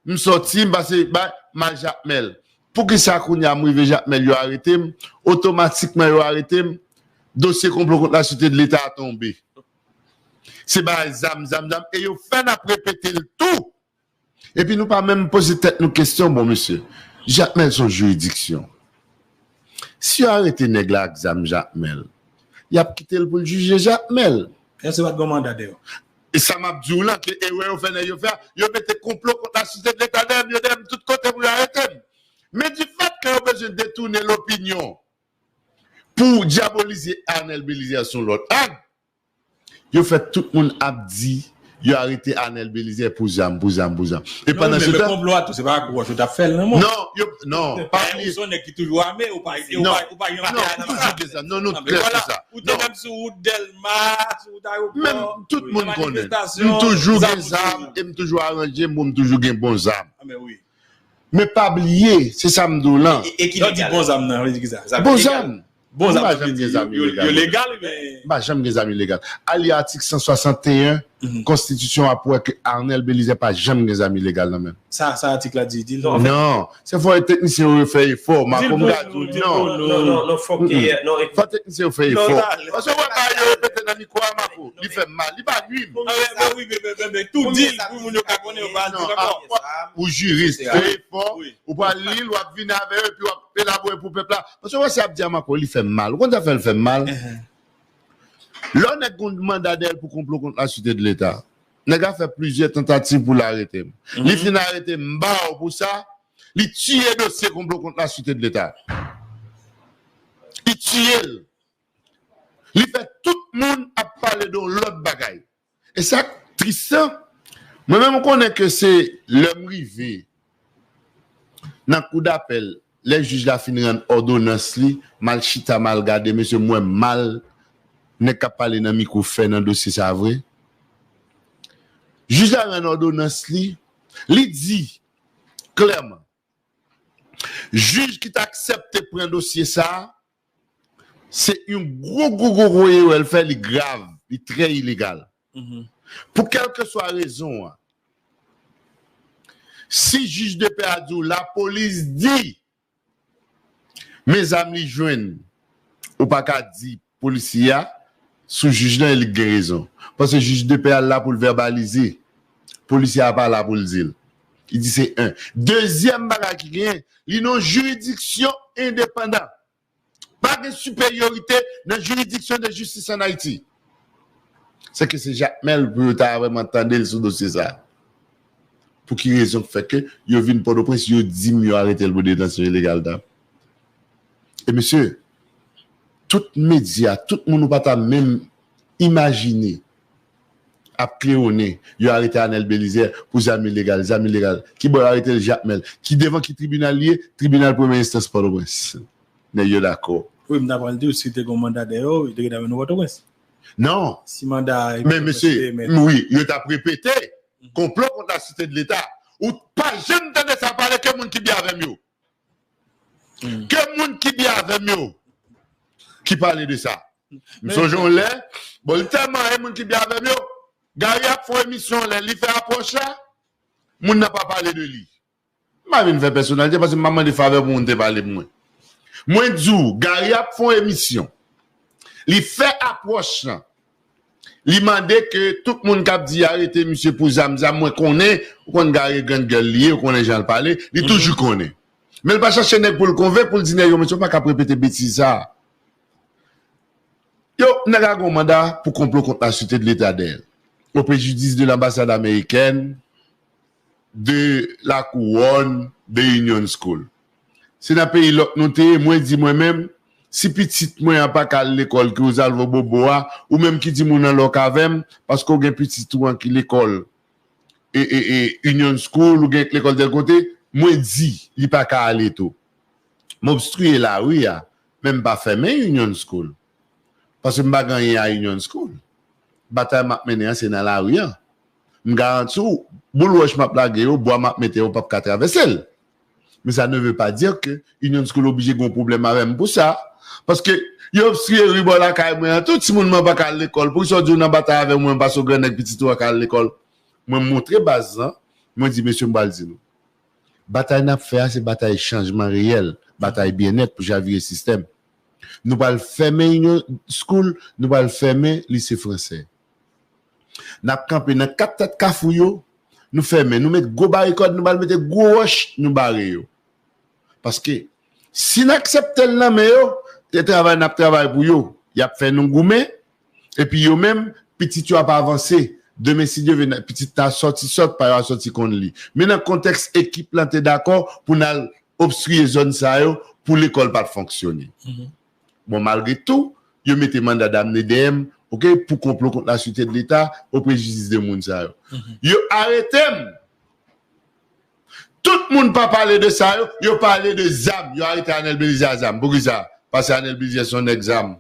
M sòti, m pase bay, m al Jakmèl. Poukisa kounye a m rive Jakmèl, yo arete m, otomatikman yo arete m, dosye konplo kont la sûreté de l'État a tonbe. Se bagay zam, zam, zam, e yo fè n ap repete l tou. Epi nou pa menm poze tèt nou kesyon, bon, mesye, Jakmèl se yon jiridiksyon. Si yo arete nèg la ak zam Jakmèl, y ap kite l pou l jije Jakmèl. Èske pa t gen yon manda dèyè? E sa m ap di w lan, ke erè yo fè nèg yo fè a, yo mete konplo kont la sûreté de l'État dèyè m, yo dèyè m tout kote pou yo arete m. Men difèt ke yo bezwen detounen lopinyon pou dyabolize Arnel Belizaire sou lòt ang, yo fè tout moun ap di yo arete Arnel Belizaire pou zam, pou zam, pou zam. E pandan se tan, konplo a tou, se pa ak wòch yo t ap fè l non, mwen. Non, yo, non, pa bliye. Ou se yon nèg ki toujou ame, ou pa, ou pa, ou pa janm ame a nan. Non, m toujou gen zam. Non, nou klè sou sa. Ou te menm sou wout Dèlma, sou wout ayewopò. Menm tout moun konnen. M toujou gen zam e m toujou aranje m pou m toujou gen bon zam. Men pa bliye, se sa m di w lan. Lè w di bon zam nan, vle di kisa? Bon zam. Bon zam, m pa janm gen zam ilegal. Yo legal, men. M pa janm gen zam ilegal. A li atik san swasanteyen, konstitisyon an ap wè ke Arnel Belizaire pa janm gen zam ilegal nan men l. Sa, sa atik la di, di l. Non, se fò teknisyen yo fè efò, Marco, m ka di w non. Non, non, non, fòk, non, fò teknisyen yo fè efò. Paske w wè bagay yo repete nan mikwo a, Marco, li fè m mal, li pa nwi m. Tou di l pou moun yo ka konnen, yo pa di l ankò. Ou jiris, fè efò, ou pral li l, w ap vini avè yo, epi w ap elabore pou pèp la. Paske w wè sa y ap di a Marco, li fè m mal. Ou konn sa fè l fè m mal? Lè yon nèg gen yon manda dèyè l pou konplo kont la sûreté de l'État, nèg la fè plizyè tantativ pou l arete m. Li fin arete m, m ba w pou sa, li tiye dosye konplo kont la sûreté de l'État. Li tiye l. Li fè tout moun ap pale de yon lòt bagay. E sa k tris lan, mwen menm m konnen ke se lè m rive nan kou dapèl, lè jij la fin rann òdonans li, m al chita, m al gade, mesye, m wè mal nèg k ap pale nan mikwo fè nan dosye sa a vre. Jij la rann òdonans li, li di klèman, jij ki t aksepte pran dosye sa a, se yon gwo, gwo, gwo, gwo erè l fè, li grav, li trè ilegal. Pou kèlkeswa rezon an, si jij de pè a di w lapolis di, men zam li jwenn, ou pa ka di polisye a sou jij lan e li k gen rezon. Paske jij de pè a la pou l vèbalize. Polisye a pa la pou l di l. Li di se en. Dezyèm bagay ki genyen, li nan yon jiridiksyon endepandan. Pa gen siperyorite nan jiridiksyon de jistis ann Ayiti. Se ke se Jakmèl pou yo ta vrèman tande l sou dosye sa. Pou ki rezon k fè ke yo vin Pòtoprens, yo di m yo arete l pou detansyon ilegal dam. E mesye, tout medya, tout moun ou pa ta menm imajine ap klewonnen, yo arete Anèl Belizaire pou zam ilegal, zam ilegal. Kibò yo arete l? Jakmèl. Ki devan ki tribinal li ye? Tribinal premye enstans Pòtoprens. Nèg yo dakò. Wi, m ta pral di w, si te gen yon manda dèyè w, yo te gentan mennen w Pòtoprens. Non. Si manda a Men mesye, wi, yo t ap repete konplo kont la site de Leta. Ou pa janm tande sa pale ke moun ki byen avè m yo. Ke moun ki byen avè m yo ki pale de sa. M sonje yon lè, bon, li tèlman e moun ki byen avè m yo, Gary ap fè yon emisyon lè li fè apwòch la, moun nan pa pale de li. M pa vin fè pèsonalite paske m pa mande favè pou moun te pale pou mwen. Mwen di w, Gary ap fè yon emisyon. Li fè apwòch lan. Li mande ke tout moun k ap di arete misye pou zam, zam, mwen konnen, ou konn Gary grand gueule li ye, ou konnen jan l pale, li toujou konnen. Men l pa chache nèg pou l konvenk, pou l di nèg yo, mesye, w pa ka ap repete betiz sa a. Yo, nèg la gen yon manda pou konplo kont la sûreté de l'État dèyè l. Au préjudice de l'ambassade américaine, de la couronne, de Union School. Se nan peyi lòk nou te ye, mwen di mwen menm, si pitit mwen an pa ka al lekòl, ke Rosalvo Bobo a, ou menm ki di moun an lòk avè m, paske w gen pitit ou an ki lekòl, e, e, e, Union School, ou gen lekòl tèl kote, mwen di, li pa ka ale tou. M obstriye lari a, men m pa fèmen Union School. Paske m pa gen anyen a Union School. Batay m ap mennen an, se nan lari a. M garanti w, boul wòch m ap lage yo, bwa m ap mete yo, p ap ka travèse l. Men sa ne veut pas dire que Union School oblije gen yon pwoblèm avè m pou sa. Paske yo obstriye ri bò lakay mwen an tou, timoun mwen pa ka al lekòl. Poukisa w di w nan batay avè mwen, paske w grannèg, pitit ou an ka al lekòl? Mwen montre baz lan, mwen di, mesye, m pral di nou. Batay n ap fè a, se batay chanjman reyèl, batay byennèt pou chavire sistèm. Nou pral fèmen Union School, nou pral fèmen lise fransè. N ap kanpe nan kat tèt kafou yo, nou fèmen, nou met gwo barikad, nou pral mete gwo wòch, nou bare yo. Paske, si n aksepte l nan men yo, se travay n ap travay pou yo. Y ap fè nou goumen, epi yo menm, pitit yo ap avanse. Demen, si Dye vle, pitit ta sòti sòt, pa yo a sòti konn li. Men nan kontèks ekip lan te dakò pou n al obstriye zòn sa yo, pou lekòl pa t fonksyone. Bon, malgre tou, yo mete manda damne dèyè m, oke, pou konplo kont la sûreté de l'État, au préjudice de moun sa yo. Yo arete m. Tout moun pa pale de sa, yo, yo pale de zam. Yo arete Anèl Belizaire a zam. Poukisa? Paske Anèl Belizaire se yon nèg zam.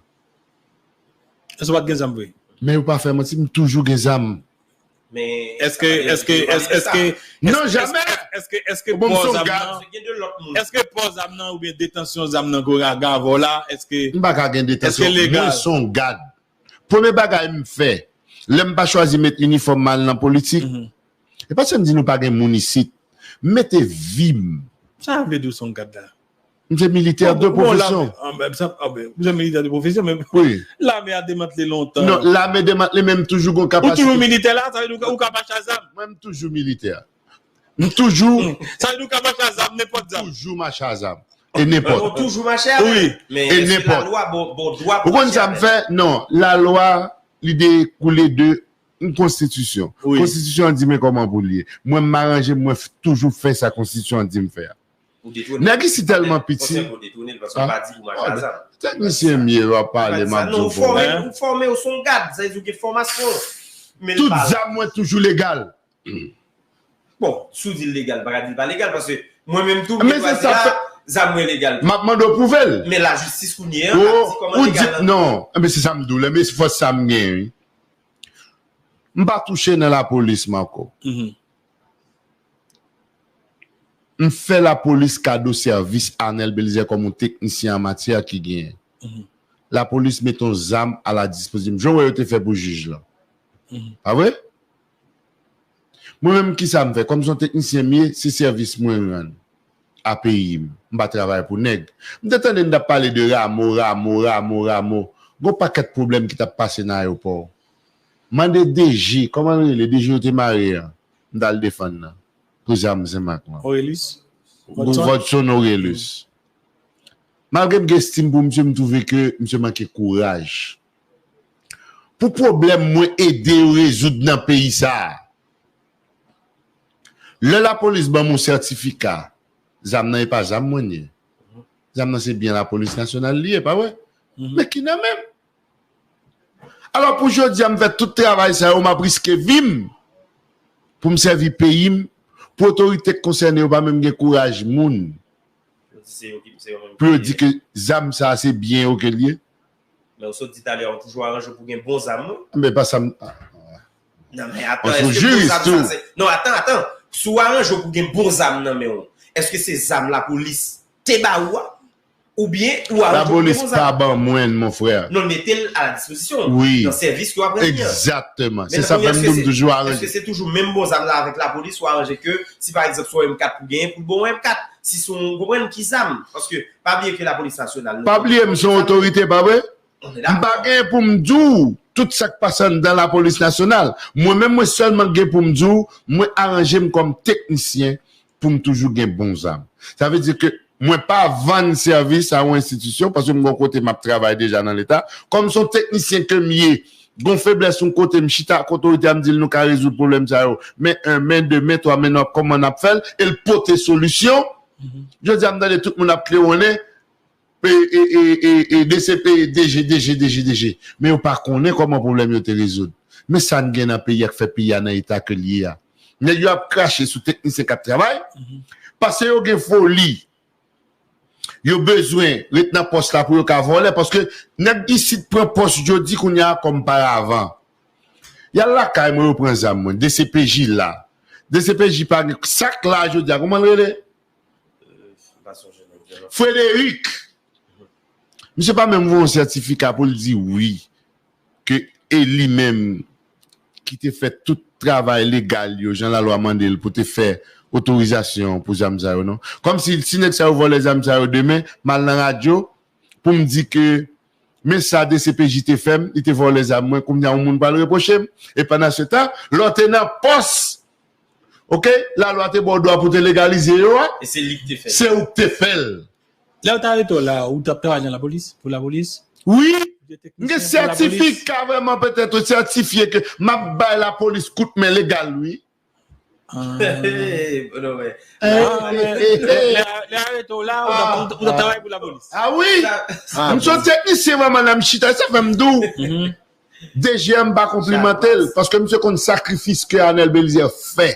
Èske w pa t gen zam vre? Men yo pa fè manti, m toujou gen zam. Men èske, èske, èske, èske, Non, jamè. Èske, èske, èske Bon, m pò se yon zam gad. Nan, èske pò zam nan oubyen detansyon zam nan ke w gen avè w la, èske, M pa ka gen detansyon. Èske legal? Mwen se yon gad. Premye bagay m fè, lè m pa chwazi met inifòm m al nan politik, e pa se m di nou pa gen moun isit. M mete vi m. Sa vle di w se yon gad la? M se militè de pwofesyon. Bon, bon, lame, ah, ben, sa, ah, ben, ou se militè de pwofesyon, men lame a demantle lontan. Non, lame demantle, men m toujou gon kapasite. Ou toujou militè la, sa vle di ou ka, ou ka mache a zam? Mwen, m toujou militè. M toujou. Sa vle di ou ka mache a zam, nenpòt zam. Toujou mache a zam. E nenpòt. Ou toujou mache avè l. Wi. Men e nenpòt. Lalwa ba w dwa pou mache avè l. Ou konn sa m fè? Non, lalwa, li dekoule de yon konstitisyon. Wi. Konstitisyon an di men kòman pou l ye. Mwen, m aranje m, mwen f-, toujou fè sa konstitisyon an di m fè a. Ou detounen. Nèg isi tèlman piti. Ou detounen l paske w pa di pou mache a zam. Teknisyen m ye, w ap pale, m ap di w. Non, ou fòme, ou fòme, ou se yon gad, sa vle di ou gen fòmasyon. Men l pa. Tout zam mwen toujou legal. Bon, si w di l legal, m pa ka di l pa legal, paske mwen menm tou, m gen dwa di la, zam mwen legal tou. M ap mande w pwouve l. Men lajistis kounye a, ap di kòman legal lan. Non, men se sa m di w la, men se fòs sa m gen, wi. M pa touche nan lapolis m ankò. M fè lapolis kado sèvis Arnel Belizaire kòm yon teknisyen an matyè ki genyen. Lapolis mete yon zam a la dispozisyon m. Jan w wè yo te fè pou jij lan. Pa vre? Mwen menm, kisa m fè? Kòm se yon teknisyen m ye, se sèvis mwen rann a peyi m. M pa travay pou nèg. M te tande n t ap pale de Rameau, Rameau, Rameau, Rameau. Gon pakèt pwoblèm ki t ap pase nan ayewopò. Mande D G, kòman l rele? D G yo te mare an. M t al defann nan. Pou zam Senmak lan. Aurelius? Vodson? Vodson Aurelius. Malgre m gen estim pou misye, m twouve ke misye manke kouraj. Pou pwoblèm mwen ede yo rezoud nan peyi sa a. Lè lapolis ban m yon sètifika, zam nan e pa zam mwen ye. Zam nan se byen lapolis nasyonal li ye, pa vre? Men ki nan men m. Alò pou jodi a m fè tout travay sa yo, m ap riske vi m pou m sèvi peyi m, pou otorite k konsène yo pa menm gen kouraj moun pou yo di ke zam sa a se byen yo ke l ye. Men ou sot di talè a, ou toujou aranje pou gen bon zam, wi. Men pa sa m. Non, men atan, èske bon zam sa se. Non, atan, atan. Si w aranje pou gen bon zam nan men w, èske se zam lapolis te ba ou a? Oubyen ou aranje pou gen bon zam? Lapolis pa ban mwen l, mon frè. Non, l mete l a la dispozisyon w. Wi. Nan sèvis ke w ap rann li an. Egzakteman. Se sa fè m di w m toujou aranje. Èske se toujou menm bon zam la avèk lapolis ou aranje ke si pa egzanp se yon M kat pou genyen, pou l ba w yon M kat? Si se yon, w konprann ki zam? Paske pa bliye ke lapolis nasyonal, nou. Pa bliye m se yon otorite, pa vre? M pa gen pou m di w tout sa k pase anndan lapolis nasyonal. Mwen menm, mwen sèlman gen pou m di w, mwen aranje m kòm teknisyen pou m toujou gen bon zam. Sa vle di ke mwen pa vann sèvis a yon enstitisyon, paske m gen yon kote m ap travay deja nan Leta. Kòm se yon teknisyen ke m ye, gon feblès yon kote, m chita ak otorite a, m di l nou ka rezoud pwoblèm sa yo. Men en, men de, men twa, men n ap kòman n ap fè l, e l pote solisyon. Jodi a, m tande tout moun ap klewonnen, e, e, e, e, e, D C P, D G, D G, D G, D G. Men yo pa konnen kòman pwoblèm yo te rezoud. Men sa n gen nan peyi a k fè peyi a nan eta ke l ye a. Nèg yo ap krache sou teknisyen k ap travay, paske yo gen foli. Yo bezwen ret nan pòs la pou yo ka vòlè, paske nèg isit pran pòs jodi kounye a kòm paravan. Y al lakay mwen, yo pran zam mwen, D C P J la. D C P J pa gen, sa k la jodi a, kòman l rele? Frederic. Misye pa menm voye yon sètifika pou l di wi, ke e li menm ki te fè tout travay legal yo, jan lalwa mande l pou te fè otorizasyon pou zam sa yo, non. Kòmsi, si nèg sa yo vòlè zam sa yo demen, m al nan radyo pou m di ke men sa D C P J te fè m, li te vòlè zam mwen, kounye a yon moun pral repwoche m. E pandan se tan, lè w te nan pòs, oke, lalwa te ba w dwa pou te legalize yo a, e se li ki te fè l. Se ou ki te fè l. Lè yo t arete w la, ou t ap travay nan lapolis, pou lapolis? Wi. M gen sètifika vrèman, petèt ou sètifye ke m ap bay lapolis kout men legal, wi. Lè arete w la, ou t ap, ou t ap travay pou lapolis. Ah wi. M se yon teknisyen vrèman, lè m chita, sa fè m di w. D G a m pa konplimante l, paske misye konn sakrifis ke Arnel Belizaire fè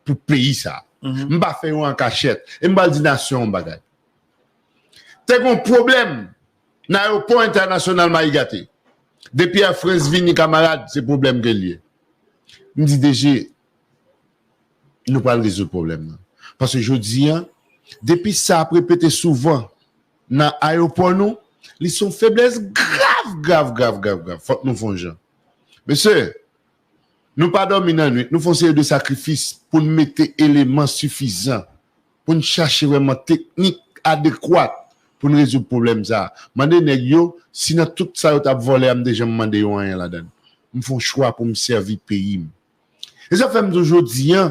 pou peyi sa. M pa fè yo an kachèt. E m pral di nasyon yon bagay. Te gon pwoblèm nan ayewopò entènasyonal Marigaté. Depi Air France vini, kamarad, se pwoblèm ke l ye. M di D G, nou pral rezoud pwoblèm nan. Paske jodi a, depi sa ap repete souvan nan ayewopò nou, li se yon feblès grav, grav, grav, grav, grav. Fòk nou fè yon jan. Mesye, nou pa dòmi nan nwit, nou fè yon seri de sakrifis pou n mete eleman sifizan, pou n chache vrèman teknik adekwat pou n rezoud pwoblèm sa a. Mande nèg yo, si nan tout sa yo t ap vòlè a, m te janm mande yo anyen ladan l. M fè yon chwa pou m sèvi peyi m. E sa fè m di w jodi a,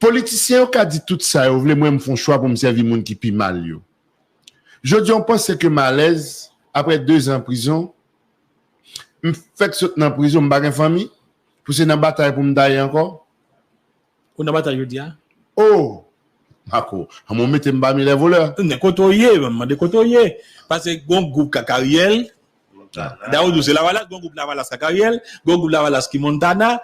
politisyen yo ka di tout sa yo vle, mwen m fè yon chwa pou m sèvi moun ki pi mal yo. Jodi a, w panse ke m alèz, apre de zan prizon, m fèk sot nan prizon, m pa gen fanmi, pou se nan batay pou m ta ye ankò? Ou nan batay jodi a? Oh! Mako, anmwe w mete m pami lè volè. Men kote w ye, m mande kote w ye. Paske gon gwoup Kakaryèl, Dayè w di w se Lavalas, gon gwoup Lavalas Kakaryèl, gon gwoup Lavalas ki Montana,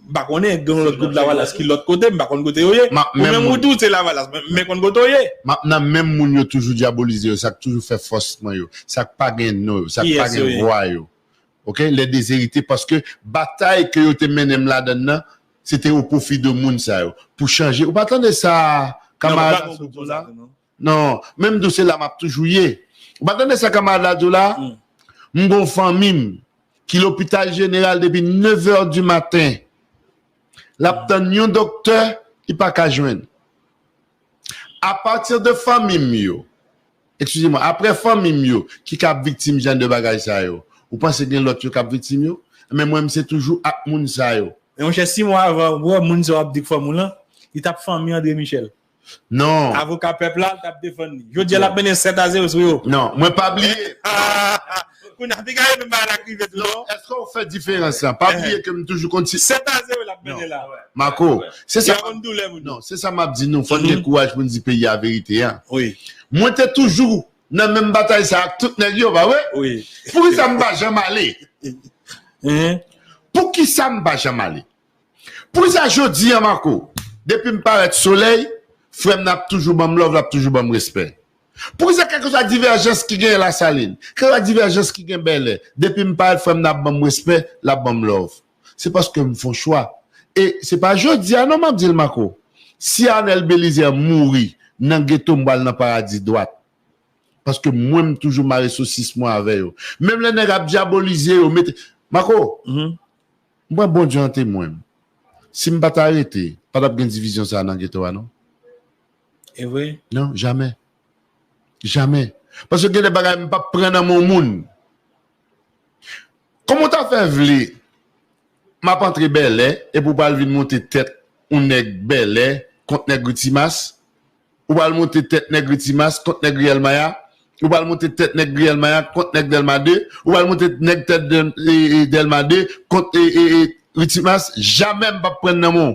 m pa konnen, gon lòt gwoup Lavalas ki lòt kote, m pa konn kote yo ye. Ou menm ou di w se Lavalas, men, men konn kote w ye. M ap nan menm moun yo toujou dyabolize yo, sa k toujou fè fòs nan yo, sa k pa gen non yo, sa k pa gen vwa yo. Oke, les déshérités, paske batay ke yo te mennen m ladan l nan, se te o pwofi de moun sa yo. Pou chanje, ou pa tande sa kamarad Lasot di w la? Non, menm dosye la m ap toujou ye. Ou pa tande sa kamarad la di w la? M gon fanmi m ki lopital jeneral depi nèf è di maten. L ap tann yon doktè, li pa ka jwenn. Apati de fanmi m yo, eskize mwen, apre fanmi m yo ki ka viktim jan de bagay sa yo, ou panse gen lòt yo k ap viktim yo? Men mwen, m se toujou ak moun sa yo. Men monchè, si mwa avan, ou wè moun sa w ap di k fanm ou lan, li t ap fanmi André Michel. Non. Avoka pèp la, l t ap defann li. Jodi a, l ap mennen sèt a zewo sou yo. Non, mwen pa bliye. Kounye a, piga yo menm bagay la k rive tou, non? Èske w fè diferans lan? Pa bliye ke m toujou konn ti. Sèt a zewo l ap mennen la. Marco, se sa. Li pa konn doulè moun. Non, se sa m ap di nou. Fò n gen kouraj pou n di peyi a verite a. Wi. Mwen te toujou nan menm batay sa ak tout nèg yo, pa vre? Wi. Poukisa m pa janm ale? Poukisa m pa janm ale? Poukisa jodi a, Marco, depi m parèt solèy, frè m nan ap toujou ban m love, l ap toujou ban m respè? Poukisa kèlkeswa divèjans ki genyen Lasalin, kèlkeswa divèjans ki gen Bèlè, depi m parèt, frè m nan ap ban m respè, l ap ban m love? Se paske m fè yon chwa. E se pa jodi a non m ap di l, Marco. Si Arnel Belizaire mouri nan geto, m pral nan paradi dwat. Paske mwen, m toujou mare sosis mwen avè yo. Menm lè nèg ap dyabolize yo, mete. Marco, m pran Bondye an temwen m. Si m pa ta rete, pa t ap gen divizyon sa a nan geto a, non. E vre? Non, jamè. Jamè. Paske gen de bagay m p ap pran nan men yon moun. Kòman w ta fè vle m ap antre Bèlè epi w pral vin monte tèt yon nèg Bèlè kont nèg Ritimas? Ou pral monte tèt nèg Ritimas kont nèg Riyèl Maya? Ou pral monte tèt nèg Riyèl Maya kont nèg Dèlma de? Ou pral monte nèg tèt Dèl-, e, e, Dèlma de kont, e, e, e, Ritimas? Jamè m p ap pran nan men w.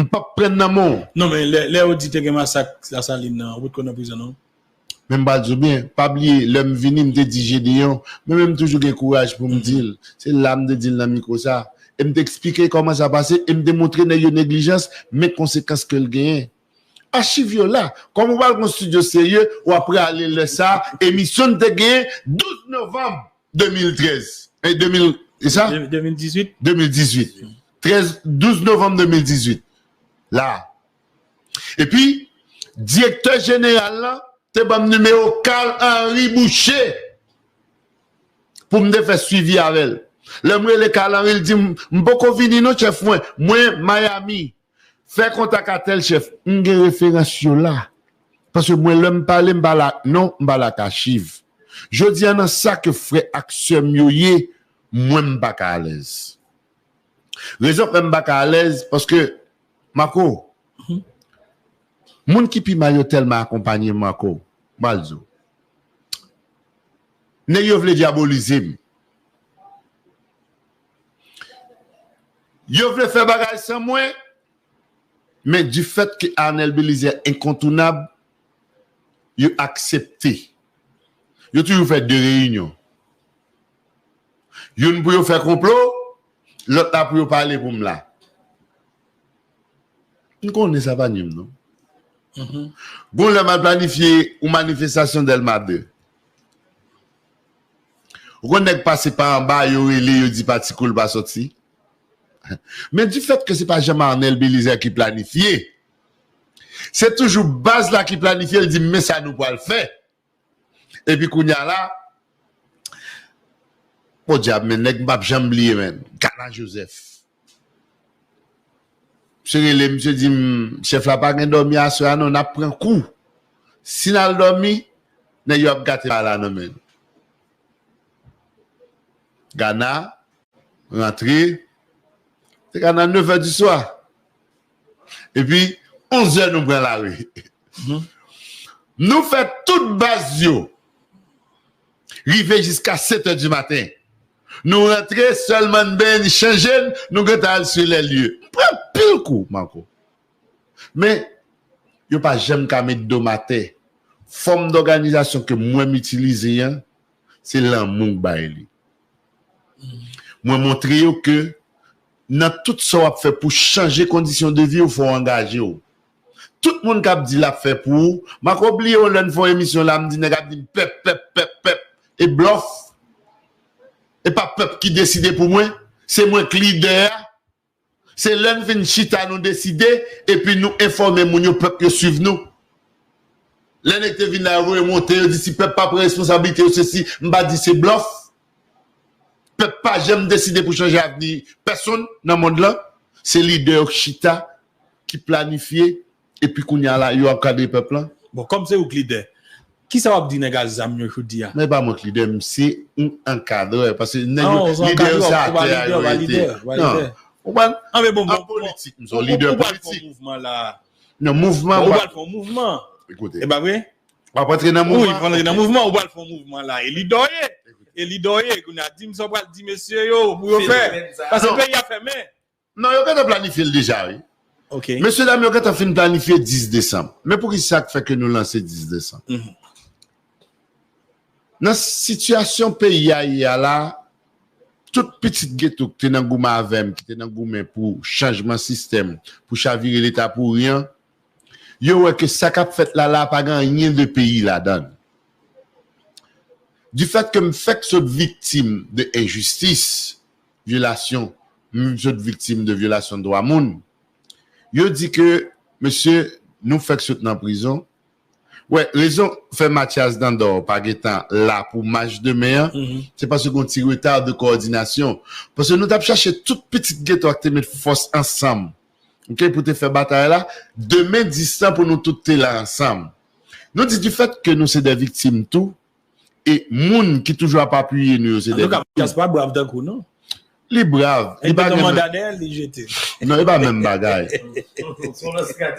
M p ap pran nan men w. Non, men lè, lè yo di te gen masak Lasalin nan, ou potko nan prizon, non? Men m pral di w byen, pa bliye, lè m vini, m te di Jedeyon, mwen menm m toujou gen kouraj pou m di l. Se la m te di l nan mikwo sa. E m te eksplike kòman sa pase, e m te montre nèg yo neglijans, men konsekans ke l genyen. Achiv yo la. Kòm ou pral gon estidyo serye, w ap prale lè sa, emisyon n te genyen douz novanm de mil trèz. E de mil, e sa? De-, de mil dizuit. De mil dizuit. Trèz, douz novanm de mil dizuit. La. Epi, direktè jeneral lan te ban m nimewo Carl Henry Boucher pou m te fè swivi avè l. Lè m rele Carl Henry, l di m, "M poko vini non, chèf mwen. Mwen, Miami." Fè kontak a tèl chèf. M gen referans yo la. Paske mwen, lè m pale, m pale ak non, m pale ak achiv. Jodi a, nan sa ke frè ak sè m yo ye, mwen, m pa ka alèz. Rezon k fè m pa ka alèz, paske, Marco, moun ki pi mal yo tèlman akonpanye m, Marco, m pral di w. Nèg yo vle dyabolize m. Yo vle fè bagay san mwen, men du fait que Arnel Belizaire enkontounab, yo aksepte. Yo toujou fè de reyinyon. Youn pou yo fè konplo, lòt la pou yo pale pou m la. M konnen sa pa ni m, non. Gon lè m al planifye yon manifestasyon Dèlma de. Ou konn nèg pase pa anba, yo rele, yo di pati koul pa sòti. Men du fait que se pa janm Arnel Belizaire ki planifye, se toujou baz la ki planifye, l di, "Men sa nou pral fè." Epi kounye a la, podyab, men nèg m p ap janm bliye, men. Kana Joseph. Misye rele, misye di m, "Chèf la pa gen dòmi aswè a non, n ap pran kou. Si n al dòmi, nèg yo ap gate bagay la nan men nou." Gana rantre, se ka nan nèf è di swa. Epi, onz è nou pran lari. Nou fè tout baz yo rive jiska sèt è di maten. Nou rantre, sèlman n benyen, n chanje n, nou gentan al sou lè lye. M pran anpil kou, Marco. Men, yo pa janm ka met do m atè. Fòm dòganizasyon ke mwen m itilize an, se lanmou k bay li. Mwen montre yo ke nan tout sa w ap fè pou chanje kondisyon de vi w, fò w angaje w. Tout moun k ap di l ap fè pou ou, m pako bliye yon lè n fè yon emisyon la, m di nèg ap di m pèp, pèp, pèp, pèp. E blòf. E pa pèp ki deside pou mwen, se mwen k lidè a. Se lè n fin chita, nou deside, epi nou enfòme moun yo, pèp yo swiv nou. Lè nèg te vin la, yo voye monte, yo di si pèp pa pran responsablite yo, sesi, m pa di se blòf. Pèp pa janm deside pou chanje avni pèsonn nan mond lan. Se lidè yo k chita, ki planifye, epi kounye a la, yo ankadre pèp lan. Bon, kòm se ou k lidè, kisa w ap di nèg a zam yo jodi a? Men e pa mwen k lidè, m se yon ankadrè. Paske nèg yo, lidè yo se atè a yo rete. Non, ou konprann? An politik, m se yon lidè politik. Mouvman la. Non, mouvman. Ou pral fè yon mouvman. Ekoute. E pa vre? W ap antre nan mouvman. Wi, w antre nan mouvman, ou pral fè yon mouvman la. E lidè w ye. E lidè w ye. Kounye a, di m sa w pral di mesye yo pou yo fè. Paske peyi a fèmen. Non, yo gentan planifye l deja, wi. Ok. Mesye dam yo gentan fin planifye dis desanm. Men poukisa k fè ke nou lanse dis desanm? Nan sitiyasyon peyi a ye a la, tout pitit geto ki te nan goumen avè m, ki te nan goumen pou chanjman sistèm, pou chavire Leta pouri an, yo wè ke sa k ap fèt la la pa gen anyen de peyi ladan l. Difèt ke m fèk sot viktim de enjistis, vyolasyon, m sot viktim de vyolasyon dwa moun, yo di ke, mesye, nou fèk sot nan prizon. Wè, rezon fè Mathias Dandor pa gentan la pou mach demen an, se paske gen yon ti reta de kowòdinasyon. Paske nou t ap chache tout pitit geto a ki te met fòs ansanm, ok, pou te fè batay la, demen dis tan pou nou tout te la ansanm. Nou di difèt ke nou se de viktim tou, e moun ki toujou ap apiye nou yo se de viktim. Antouka, Mathias pa brav tankou nou. Li brav. Li pa gen mandat dèyè l, li jete. Non, e pa menm bagay.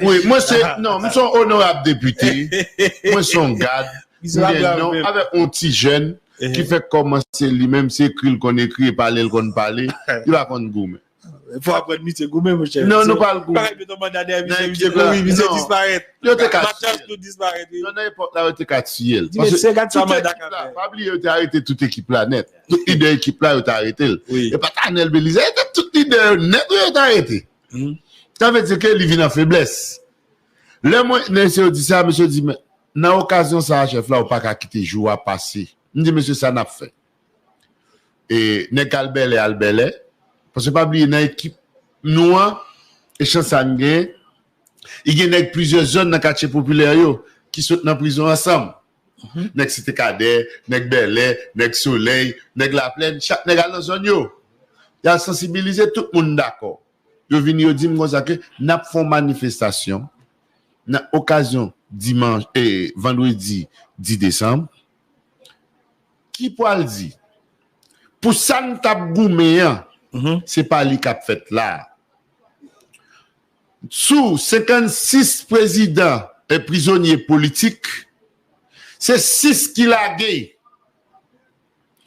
Wi, mwen se, non, m se yon onorab depite. Mwen se yon gad. M gen non avèk yon ti jèn ki fèk kòmanse li menm, se ekri l konn ekri, e pale l konn pale. Li pa konn goumen. Fò aprann misye goumen, monchè. Non, nou pral goumen. Bagay beton mandat dèyè misye, misye kouri, misye disparèt. Yo te ka tiye l. Non, nan epòk la, yo te ka tiye l. Paske tout ekip la, pa bliye, yo te arete tout ekip la nèt. Tout lidè ekip la, yo te arete l. E pa t Anèl Belizaire, e te tout lidè yo nèt, wi, yo te arete. Sa vle di ke li vin an feblès. Lè mwen, mesye yo di sa, mesye yo di, men, nan okazyon sa a, chèf la, ou pa ka kite jou a pase. M di, mesye, sa n ap fè? E nèg k al bèlè, al bèlè. Paske pa bliye, nan ekip nou an, e chans sa n genyen, li gen nèg plizyè zòn nan katye popilè yo ki sot nan prizon ansanm. Nèg Site Kadè, nèg Bèlè, nèg Solèy, nèg Laplèn, chak nèg al nan zòn yo. Y al sansibilize, tout moun dakò. Yo vini, yo di m konsa ke n ap fè yon manifestasyon nan okazyon dimanch, e, vandredi dis desanm. Ki pral di, pou sa n t ap goumen an, se pa li k ap fèt la. Sou senkannsis prezidan e prizonye politik, se sis ki lage.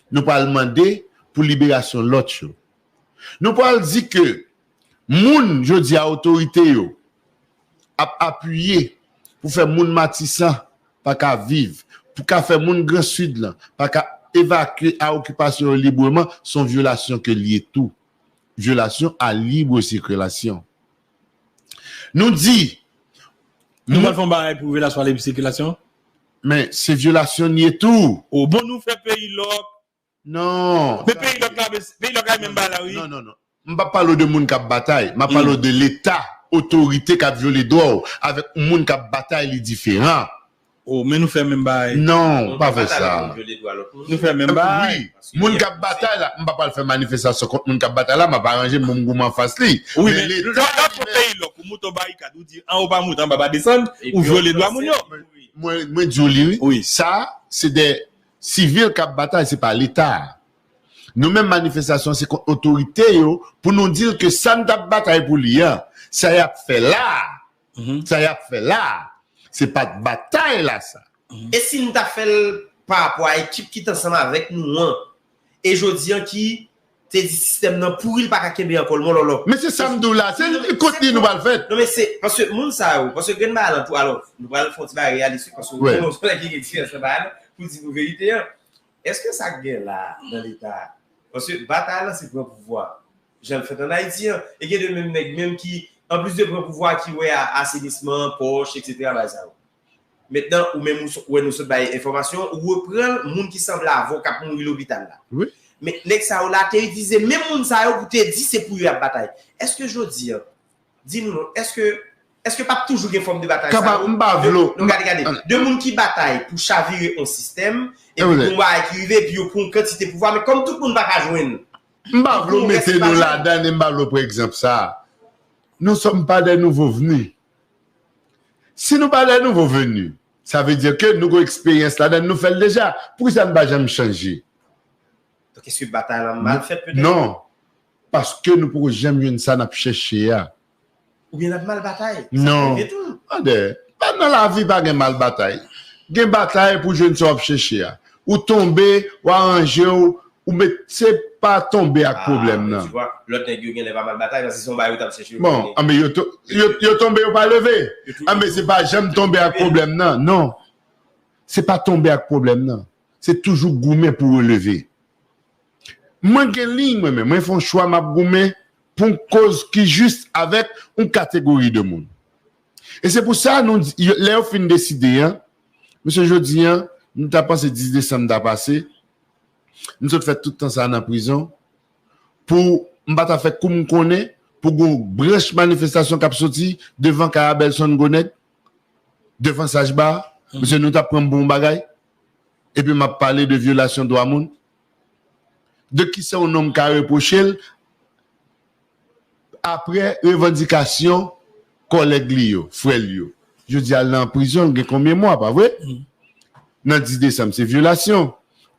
Nou pral mande pou liberasyon lòt yo. Nou pral di ke moun, jodi a, otorite yo ap apiye pou fè moun Matisan pa ka viv, pou ka fè moun Gran Sid lan pa ka evakye a okipasyon yo libreman, se yon vyolasyon ke l ye tou. Vyolasyon a libre sikilasyon. Nou di, nou pral fè yon bagay pou vyolasyon a libre sikilasyon? Men se vyolasyon n ye tou. O bon, nou fè peyi lòk. Non. Men peyi lòk la, peyi lòk la menm bagay la, wi. Non, non, non. M p ap pale w de moun k ap batay. M ap pale w de Leta, otorite k ap vyole dwa w avèk moun k ap batay, li diferan. O, men nou fè menm bagay. Non, pa fè sa. Nou fè menm bagay. Wi, moun k ap batay la, m pa pral fè manifestasyon kont moun k ap batay la, m ap aranje m pou m goumen anfas li. Wi, men lè w ap fè peyi lòk, ou moute yon barikad, ou di anwo pa moute, anba pa desann, ou vyole dwa moun yo. Mwen, mwen di w li, wi. Sa, se de sivil k ap batay, se pa Leta. Nou menm manifestasyon, se kont otorite yo pou nou di l ke sa n t ap batay pou li an, sa y ap fè la, sa y ap fè la, se pa t batay la sa. E si n ta fè l pa rapò a ekip ki t ansanm avèk nou an, e jodi an ki te di sistèm nan pouri, l pa ka kenbe ankò, l mòlòlò. Men se sa m di w la, se kont li nou pral fèt. Non, men se, paske moun sa yo, paske grenn bagay lan tou, alò, nou pral fè yon ti bagay reyalis, wi, paske ou konnen yon nèg ki gen eksperyans nan bagay lan, pou di nou verite an. Èske sa k gen la a nan Leta a? Paske batay lan se pran pouvwa. Jan l fèt ann Ayiti an, e gen de menm nèg menm ki, anplis de pran pouvwa, ki wè a, asenisman, pòch, etsetera, bagay sa yo. Mentnan, ou menm ou wè nou sot bay enfòmasyon, ou reprann moun ki sanble avè w k ap mouri lopital la. Wi. Men nèg sa yo la te itilize menm moun sa yo pou te di se pou yo y ap batay. Èske jodi an, di nou non, èske, èske p ap toujou gen fòm de batay sa yo? Kapab, m pa vle w. Non, gade, gade. De moun ki batay pou chavire yon sistèm, epi pou yon bagay ki rive, epi yo pran yon kantite pouvwa, men kòm tout moun pa ka jwenn. M pa vle w mete nou ladan, e m pa vle w pran egzanp sa a. Nous sommes pas des nouveaux venus. Si nou pa de nouvo veni, sa vle di ke nou gon eksperyans ladan, nou fè l deja. Poukisa n pa janm chanje? Donk, èske batay lan mal fèt petèt? Non. Paske nou poko janm jwenn sa n ap chèche a. Oubyen n ap mal batay? Non. Tande, pa nan lavi pa gen mal batay. Gen batay pou jwenn sa w ap chèche a. Ou tonbe, w aranje w, ou met, se pa tonbe ak pwoblèm nan. Lòt nèg yo genlè pa mal batay, paske se yon bagay yo t ap chèche. Bon, anben yo, yo, yo tonbe, yo pa leve. Anben se pa janm tonbe ak pwoblèm nan, non. Se pa tonbe ak pwoblèm nan. Se toujou goumen pou releve. Mwen gen liy mwen menm, mwen fè yon chwa m ap goumen pou yon koz ki jis avèk yon kategori de moun. E se pou sa nou di, lè yo fin deside an, mesye jodi an, nou ta panse dis desanm ta pase, nou sot fè tout tan sa nan prizon, pou m pa ta fè kou m konnen, pou gon branch manifestasyon k ap soti devan kay a Belson Gwo Nèg, devan Sajba, mesye nou t ap pran m pou yon bagay, epi m ap pale de vyolasyon dwa moun. De kisa yon nonm ka repwoche l apre revandikasyon kòlèg li yo, frè l yo? Jodi a l nan prizon, l gen konbyen mwa, pa vre? Nan dis desanm, se vyolasyon.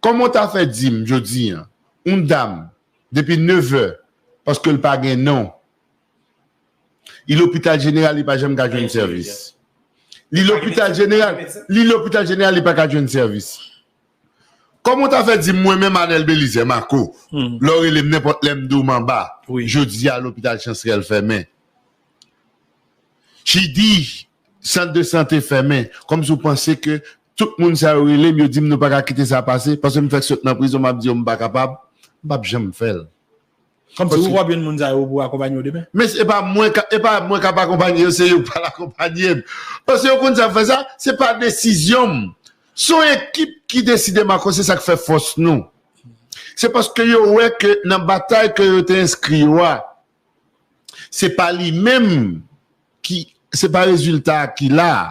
Kòman w ta fè di m jodi an, yon dam, depi nevè, paske l pa gen non, li lopital jeneral, li pa janm ka jwenn sèvis. Li lopital jeneral, li lopital jeneral, li pa ka jwenn sèvis. Kòman w ta fè di m, mwen menm Anèl Belizè Mako, lè w rele m nenpòt lè m di w m anba, jodi a lopital Chansrèl fèmen. Chidi, sant de sante fèmen, kòmsi w panse ke tout moun sa yo rele m, yo di m nou pa ka kite sa pase, paske m fèk sot nan prizon, m ap di yo m pa kapab, m p ap janm fè l. Kòmsi ou w ap jwenn moun sa yo pou akonpanye w demen? Men se pa mwen ka, e pa mwen k ap akonpanye yo, se yo k pral akonpanye m. Paske yo konn sa fè sa, se pa desizyon m. Se yon ekip ki deside, Mako, se sa k fè fòs nou. Se paske yo wè ke nan batay ke yo te enskri yo a, se pa li menm ki, se pa rezilta a ki la a.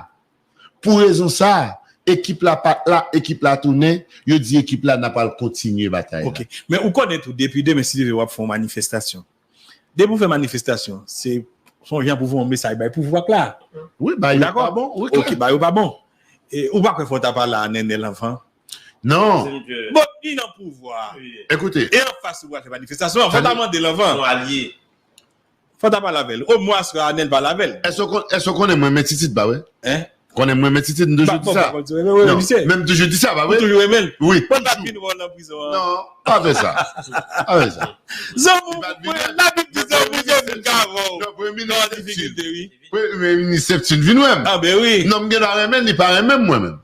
Pou rezon sa a, ekip la pa t la, ekip la tounen, yo di ekip la n ap al kontinye batay la. Men ou konnen tou, depi demen, si Dye vle, w ap fè yon manifestasyon. Depi w fè manifestasyon, se yon jan pou voye yon mesaj bay pouvwa k la. Wi, ba yo pa bon, wi, klè. Ba yo pa bon. Ou pa kwè fò w ta pale a Nènèl anvan? Non. Bon, li nan pouvwa. Ekoute. E anfas ou pral fè manifestasyon an, fò w ta mande l anvan. Fò w ta pale avè l. Omwen aswè a Nènèl pale avè l. Èske w konnen mwen renmen Titid, pa vre? Konnen mwen renmen Titid, m toujou di sa. Non, men m toujou di sa, pa vre? Ou toujou renmen l? Wi, toujou. Non, pa fè sa. Pa fè sa. Zanmi, mwen, Labib di zanmi, zanmi ka vòl. Nan difikilte, wi. Premye minis Septune vin wè m. Ah, ben wi. Non, m gen dwa renmen l, li pa renmen m, mwen menm.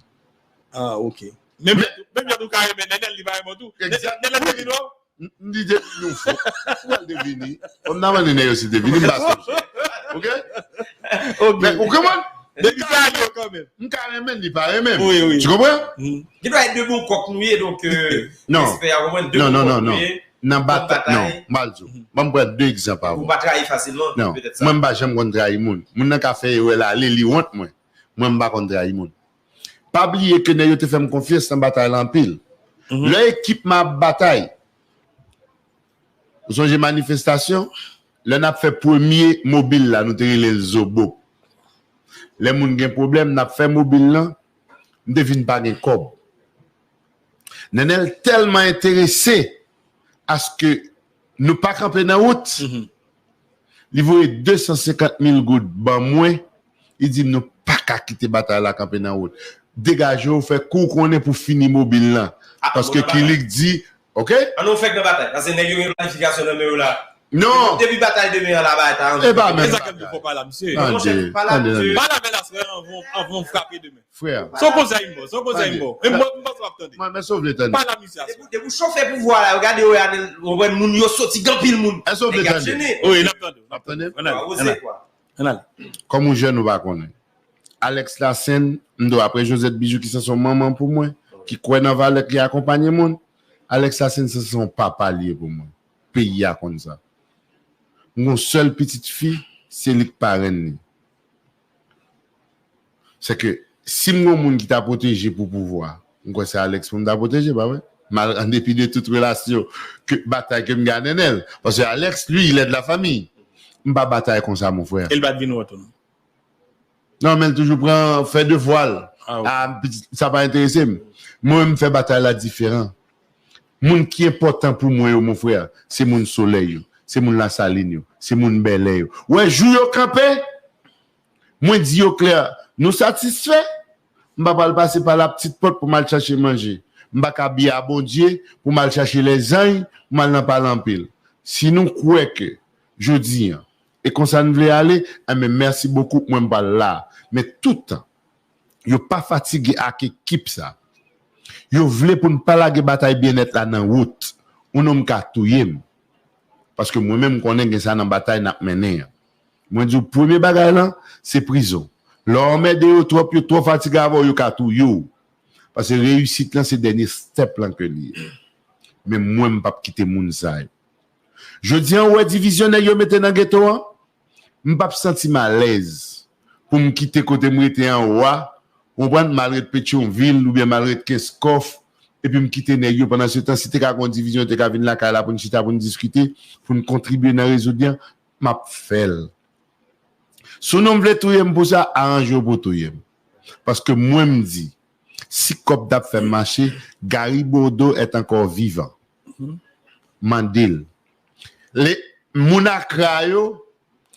Ah, ok. Menm jan tou ka renmen Nènèl, li pa renmen w tou. Nènèl te vin wè w? M di te vini yon fo. Ou al te vini. Kòm nan mande nèg yo si te vini, m pa sonje. Ok? Ok. Men ou konprann? Depi sa ale yo kanmenm. M ka renmen l, li pa renmen m. Wi, wi. Tu comprends? Gen dwa e de bon kòk nou ye, donk, euh, non. Respè a, konprann, de bon kòk nou ye. Nan batay, non, m al di w. Ban m pran de egzanp avè w. Ou pa trayi fasilman, petèt sa. Mwen, m pa janm konn trayi moun. Moun nan ka fè erè l ale, li wont mwen. Mwen, m pa konn trayi moun. Pa bliye ke nèg yo te fè m konfyans nan batay la anpil. Lè ekip m ap batay, ou sonje manifestasyon? Lè n ap fè premye mobil la, nou te rele l Zobo. Lè moun gen pwoblèm, n ap fè mobil lan, m te vin pa gen kòb. Nènèl tèlman enterese aske nou pa kanpe nan wout, li voye de san senkant mil goud ban mwen, li di m nou pa ka kite batay la kanpe nan wout. Degaje w, fè kou w konnen pou fini mobil lan. Paske Kilik di, ok? Ann nou fèk nan batay, paske nèg yo gen planifikasyon nan men yo la. Non. Depi batay demen an la, bagay ta anvi. E pa menm. E sa ke m di w fò pale a misye. Monchè, pale a misye. Pale avè l aswè anvan w frape demen. Frè. Se yon konsèy m ba w, se yon konsèy m ba w. E m panse w ap tande. Mwen, men si w vle tande. Pale a misye aswè. Depi w chofe pouvwa la, yo gade yo, yo wè moun yo soti gen anpil moun. Èske w vle tande? Wi, n ap tande w, n ap tande w. Ann ale, ann ale. Ann ale. Kòm ou jèn, ou pa konnen. Alex Larsen, m di w, apre Josette Bijou ki sanse yon manman pou mwen, ki kwè nan valè, ki akonpanye moun, Alex Larsen sanse yon papa li ye pou mwen. Peyi a konn sa. M gon sèl pitit fi, se li k parenn li. Se ke si m gon moun ki ta pwoteje pou pouvwa, m kwè se Alex pou m ta pwoteje, pa vre? Mal, an depi de tout relasyon, ke, batay ke m gen a Nènèl. Paske Alex, lui, il aide la famille. M pa batay konsa, mon frè. E l pa t vin wè w tou non. Non, men l toujou pran fè devwa l. Ah, sa pa enterese m. Mwen, m fè batay la diferan. Moun ki enpòtan pou mwen yo, mon frè, se moun Solèy yo, se moun Lasalin yo, se moun Bèlè yo. Wè, jou yo kanpe, mwen di yo klè, nou satisfè? M pa pral pase pa la ptit pòt pou m al chache manje. M pa ka bi a Bondye pou m al chache lèzanj, pou m al nan pale anpil. Si nou kwè ke jodi an, e konsa n vle ale, enben, mèsi bokou, mwen m pral la. Men toutan, yo pa fatige ak ekip sa. Yo vle pou n pa lage batay byennèt la nan wout. Yon nonm ka touye m. Paske mwen menm m konnen gen sa nan batay n ap mennen an. Mwen di w, premye bagay lan, se prizon. Lè w anmède yo twòp, yo twò fatige avè w, yo ka touye w. Paske reyisit lan, se dènye step lan ke li ye. Men mwen, m p ap kite moun sa yo. Jodi an, ou wè divizyon nèg yo mete nan geto an? M p ap santi m alèz pou m kite kote m rete anwo a, ou konprann, m al ret Petyonvil oubyen m al ret Kenskòf, epi m kite nèg yo. Pandan se tan, si te ka gen yon divizyon, yo te ka vin lakay la pou n chita, pou n diskite, pou n kontribye nan rezoud li an, m ap fè l. Si w vle touye m pou sa, aranje w pou w touye m. Paske mwen, m di, si kòb t ap fè m mache, Gary Bodeau est encore vivant. Mande l. Le, moun Akra yo,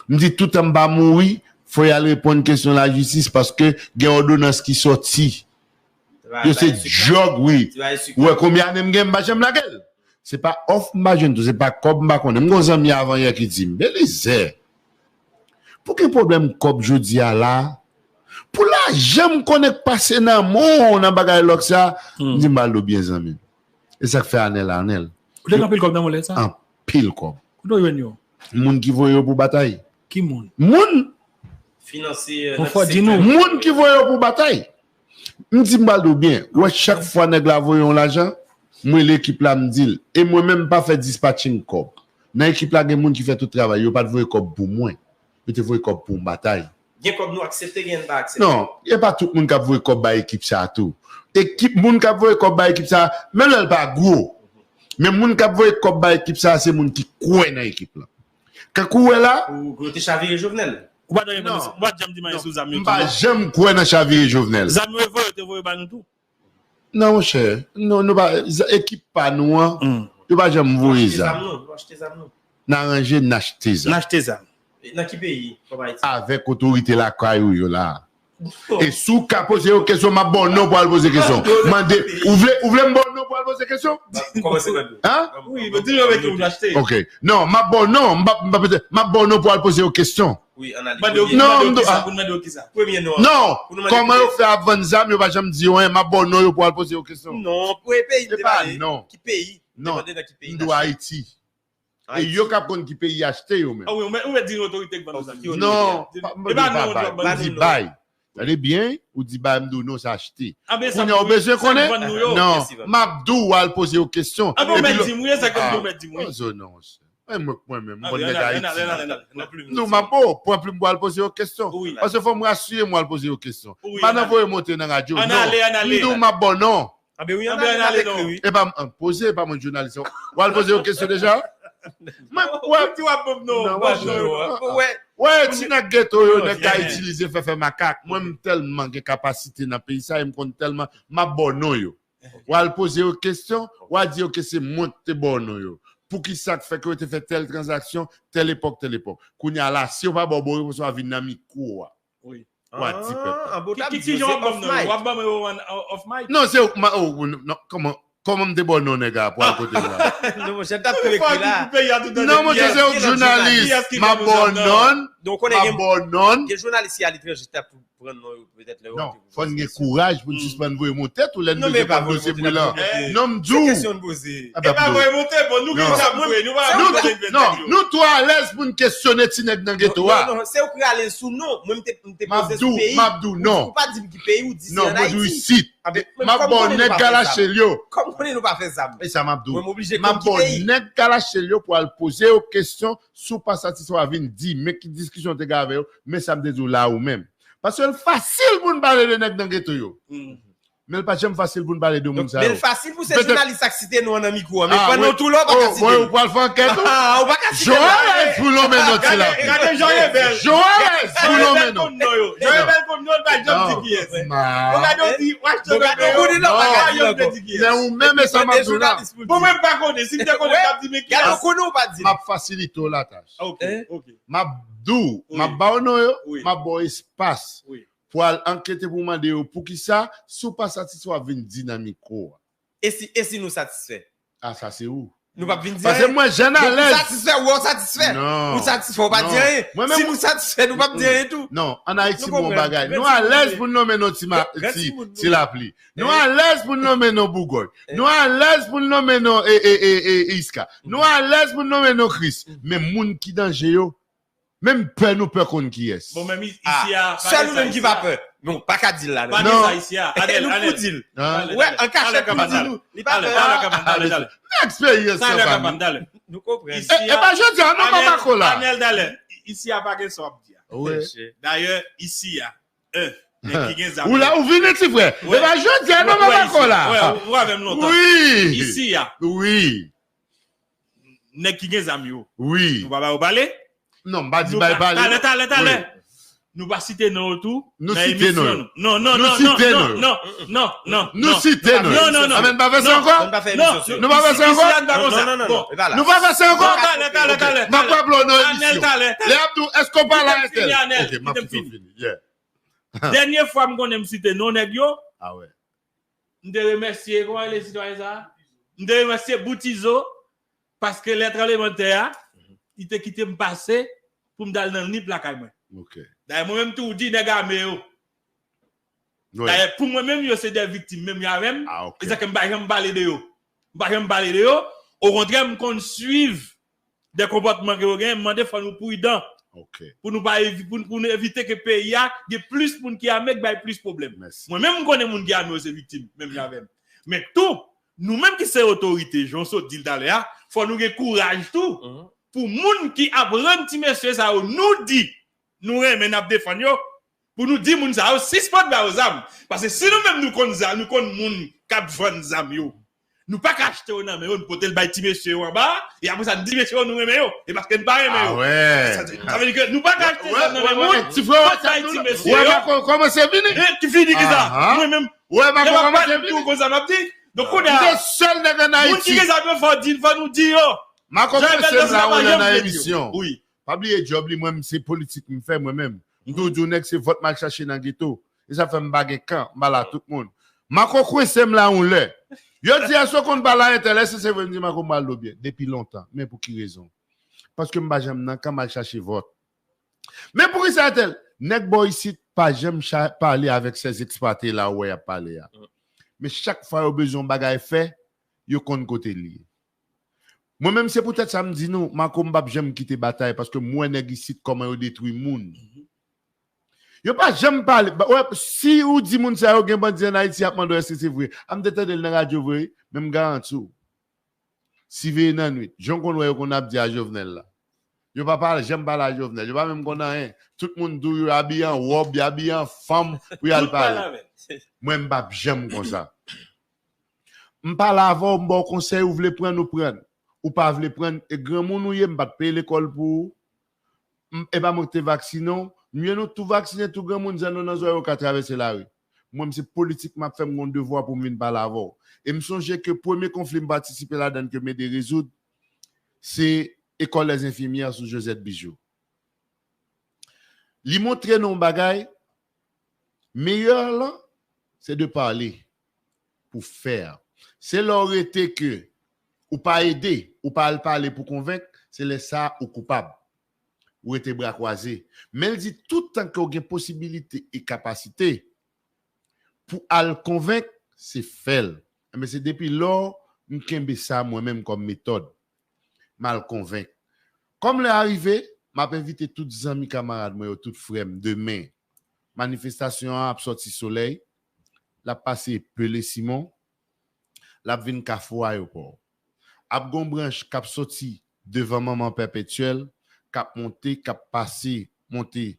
m di toutan m pa mouri, fò y al reponn kesyon lajistis paske gen òdonans ki sòti. Yo se djòg, wi. Ou wè konbyen ane m gen, m pa janm lage l. Se pa òf m pa jwenn tou, se pa kòb m pa konnen. M gon zanmi avan yè ki di m, Belize, pou gen pwoblèm kòb jodi a la, pou lajan m konnen k pase nan men w nan bagay lòk sa, m di m ba l do byen zanmi m. E sa k fè Anèl Anèl. Ou te gen anpil kòb nan mwen lè sa? Anpil kòb. Kote w jwenn yo? Moun ki voye yo pou batay. Ki moun? Moun! Finanse. Bon, fò di nou. Moun ki voye yo pou batay. M di m ba l di w byen. Wè, chak fwa nèg la voye yon lajan, m rele ekip la, m di l. E mwen menm, m pa fè dispatching kòb. Nan ekip la, gen moun ki fè tout travay. Yo pa t voye kòb pou mwen. Yo te voye kòb pou yon batay. Gen kòb nou aksepte, gen n pa aksepte. Non, e pa tout moun k ap voye kòb bay ekip sa a tou. Ekip, moun k ap voye kòb bay ekip sa a, menm lè l pa gwo. Men moun k ap voye kòb bay ekip sa a, se moun ki kwè nan ekip lan. Kankou w wè la. Ou, ou te chavire Jovenel. Ou pa t janm di m anyen sou zam yo. M pa janm kwè nan chavire Jovenel. Zam yo voye, yo te voye ba nou tou. Non, monchè. Non, nou pa, ekip pa nou an, yo pa janm voye zam. Nou achte zam, nou. N aranje, n achte zam. N achte zam. Nan ki peyi? Kòm Ayiti. Avèk otorite lakay ou yo la. E si w ka poze yo kesyon, m ap ba w non pou al poze kesyon. Mande, ou vle, ou vle m ba w non pou al poze kesyon? Kòmanse mande. Hein? Wi, men di yo avèk ki moun achte. Ok. Non, m ap ba w non, m ap, m ap, m ap ba w non pou al poze yo kesyon. Wi, analiz. Mande yo ki, Non, mande yo m do- kisa, pou n mande yo kisa. Premye non. Non, kòman yo fè ap vann zam, yo pa janm di yo anyen, m ap ba w non yo pou al poze yo kesyon. Non, pou e peyi m te E pa pale. Non. Ki peyi? Non, Demande nan ki peyi m dwe Ayiti. E yo k ap konn ki peyi achte yo menm. Ah wi, ou mèt, ou mèt di otorite k vann nou sa. Non, E pa non, ou dwe ban di bay. Tande byen, ou di bay, m di w non, se achte. Kounye a ou bezwen konnen? Non, m ap di w al poze yo kesyon. Ah bon, mèt di m, wi, e sa ke m di w mèt di m, wi. Ozo non, monchè. Mwen, mwen, mwen menm, m konn nèg Ayiti. Non, m ap ba w, pran plim pou al poze yo kesyon. Paske fò m rasire m, w al poze yo kesyon. M pa nan voye monte nan radyo, non. M di w m ap ba w non. Anben wi, ann ale, ann ale non. E pa m poze, e pa mwen jounalis. W al poze yo kesyon deja? Mwen, wè, Di w ap ban m non. Non, wè, wè, ti nèg geto yo, nèg ka itilize fè fè makak. Mwen, m tèlman gen kapasite nan peyi sa, e m konn tèlman, m ap ba w non yo. W al poze yo kesyon, w a di yo ke se mwen ki te ba w non yo. Poukisa k fè ke yo te fè tèl tranzaksyon, tèl epòk, tèl epòk? Kounye a la, si yo pa ba w bon repons, w a vin nan mikwo a. W a di pèp la. Ki, ki jan w ap ban m non yo? W ap ban m yo off mic? Non, se ou, ma, ou, ou, non, kòman, kòman m te ba w non nèg a pou al kote m la? Non, monchè, m t ap tou ekri la. Non, monchè, se ou k jounalis. M ap ba w non, m ap ba w non. Gen jounalis ki aletranje ki t ap pran non yo petèt lè yo. Non, fò n gen kouraj pou n sispann voye monte tou lè n bezwen konn dosye brillan. Non, m di w. Se kesyon n poze. E pa voye monte, bon, nou gen zam vre, nou pa ap monte. Non, nou twò alèz pou n kesyone ti nèg nan geto a. Non, non, se ou k rale l sou non. Mwen, m te, m te poze sou peyi. M ap di w non. Ou pa di m ki peyi, ou di se Non, ann mwen di w Ayiti. isit. M ap ba w nèg Kalache l yo. Kòm konnen nou pa fè zam. E sa m ap di w. Mwen, m oblije M ap konn ba w ki peyi. Nèg Kalache l yo pou al poze yo kesyon, si w pa satisfè, w a vin di, men ki diskisyon w te gen avè yo, men sa m te di w la ou menm. Paske l fasil pou n pale de nèg nan geto yo. Men l pa t janm fasil pou n pale de moun sa yo. Men l fasil pou se jounalis sa k site non an nan mikwo a. Men pandan w tou la, ou pa ka site l. Ou pral fè ankèt ou? Ah, ou pa ka site l. Jan alèz pou nonmen non ti lapli. Gade jan rebèl. Jan alèz pou nonmen non. Jan rebèl konn non, l pa janm di kiyès. Ou gade w di, w achte non, non, non, pa janm di kiyès. Men ou menm e sa m ap di w la. Bon, mwen m pa konnen. Si m te konnen, m t ap di men kiyès. Gade w konnen ou pa di. M ap fasilite w latach. Ok, ok. M ap di w, m ap ba w non yo, m ap ba w espas. Pou al ankete pou mande yo poukisa, si w pa satisfè w ap vin di nan mikwo a. E si, e si nou satisfè? A sa se ou. Nou p ap vin di anyen. Paske mwen jèn alèz. Depi w satisfè, ou wè w satisfè. Ou satisfè, ou pa di anyen. Si nou satisfè, nou p ap di anyen tou. Non, ann Ayiti m gon bagay. Nou alèz pou n nonmen non ti lapli. Nou alèz pou n nonmen non bougòy. Nou alèz pou n nonmen non e, e, e, e, Iska. Nou alèz pou n nonmen non Kris. Men moun ki danje yo, Menm pè nou pè konn kiyès. Bon, menm isi a, sèl ou menm ki pa pè. Men w pa ka di l la non. Pa di sa isi a. Anèl, nou pou di l. Wè, an kachèt pou di nou. Li pa pè. Anèl, anèl, anèl. Men eksperyans sa pa nou. Nou konprann. E pa jodi a non, Papa Kola. Anèl, talè. Isi a pa gen sa w ap di a. Dayè, isi a. Nèg ki gen zam yo. Ou la, ou vini ti frè. E pa jodi a non, Papa Kola. Ou avè m lontan. Wi. Isi a. Wi. Nèg ki gen zam yo. Wi. Nou pa ba yo pale. Non, m pa di bay pale. Talè, talè, talè. Nou pa site non yo tou nan emisyon nou. Non, non, non, non, non, non, non. Nou site non. Non, non, non. Anben, n pa fè sa ankò? Nou pa fè sa ankò? Non, non, non, non. Nou pa fè sa ankò? Talè, talè, talè. M ap raple w nan emisyon. Lè y ap di w, èske w pale a entèl? Ok, m ap kite w fini. Yeah. Dènye fwa m konnen m site non nèg yo. M te remèsye, kòman rele sitwayen sa a? M te remèsye Boutizo paske lè tranblemanntè a, li te kite m pase pou m t al nan nip lakay mwen. Dayè, mwen menm tou, ou di nèg ame yo. Dayè, pou mwen menm, yo se de viktim menm jan avè m. E sa k fè m pa janm pale de yo. M pa janm pale de yo. Okontrè, m konn swiv de konpòtman ke yo genyen, m mande fò nou pridan. Pou nou pa evi, pou, pou nou evite ke peyi a gen plis moun ki ame k bay plis pwoblèm. Mwen menm m konnen moun ki ame yo se viktim, menm jan avè m. Men tou, nou menm ki se otorite, jan w sot di l talè a, fò nou gen kouraj tou pou moun ki ap rann ti mesye sa yo, nou di nou renmen, n ap defann yo, pou nou di moun sa yo sispann ba yo zam. Paske si nou menm nou konn zam, nou konn moun k ap vann zam yo, nou pa ka achte yo nan men yo, nou pote l bay ti mesye yo anba a, e apre sa n di mesye yo nou renmen yo. E paske n pa renmen yo. Sa vle di ke nou pa ka achte zam nan men moun pou n bay ti mesye yo. Kòmanse vini. Ki vini kisa? Mwen menm, lè m ap pale m di w konsa m ap di. Donk kounye a, moun ki gen zam yo fò di, fò nou di yo. Jan Ebèl Danse la pa janm vle di yo. Pa bliye djòb li, mwen menm se politik m fè mwen menm. M toujou di w nèg se vòt m al chache nan geto. E sa fè m pa gen kan, m pale a tout moun. Mako kwense m la yon lè. Yo di èske w konn pale a entèl, èske se vre? M di Mako m pral do byen depi lontan. Men pou ki rezon? Paske m pa janm nan kan m al chache vòt. Men poukisa entèl? Nèg bò isit pa janm pale avèk sèz eksplwate la ou wè y ap pale a. Men chak fwa yo bezwen yon bagay fè, yo konn kote l ye. Mwen menm se poutèt sa m di nou, Mako m p ap janm kite batay paske m wè nèg isit kòman yo detwi moun. Yo pa janm pale, wè, si ou di moun sa yo gen bandi ann Ayiti y ap mande w èske se vre. A m te tande l nan radyo vre wi, men m garanti w. Siveye nan nwit, jan w konn wè yo konn ap di a Jovenel la. Yo pa pale, janm pale a Jovenel, yo pa menm konn anyen. Tout moun di w yo abiye an wòb, yo abiye an fanm pou y al pale. Mwen m p ap janm konsa. M pale avè w, m ba w konsèy, ou vle pran n, ou pran n. Ou pa vle pran n, e granmoun ou ye, m pa t peye lekòl pou ou. M, e pa mwen ki te vaksinen w. Mye nou tou vaksinen, tou granmoun, zan nou nan zòrèy, ou ka travèse lari. Mwen, m se politik m ap fè, m gon devwa pou m vin pale avè w. E m sonje ke premye konfli m patisipe ladan l ke m ede rezoud, se École des infirmières sou Josette Bijou. Li montre nou yon bagay, meyè lan, se de pale pou fè. Se lè w rete ke ou pa ede, ou pa al pale pou konvenk, se lè sa a ou koupab. Ou rete bra kwaze. Men l di tout tan ke w gen posibilite e kapasite pou al konvenk, se fè l. Enben, se depi lò m kenbe sa mwen menm kòm metòd. M al konvenk. Kòm lè a rive, m ap envite tout zanmi, kamarad mwen yo, tout frè m, demen, manifestasyon an ap sòti Solèy, l ap pase Pelé Simon, l ap vin Kafou Ayewopò. Ap gon branch k ap sòti devan Manman Pèpetyèl, k ap monte, k ap pase, monte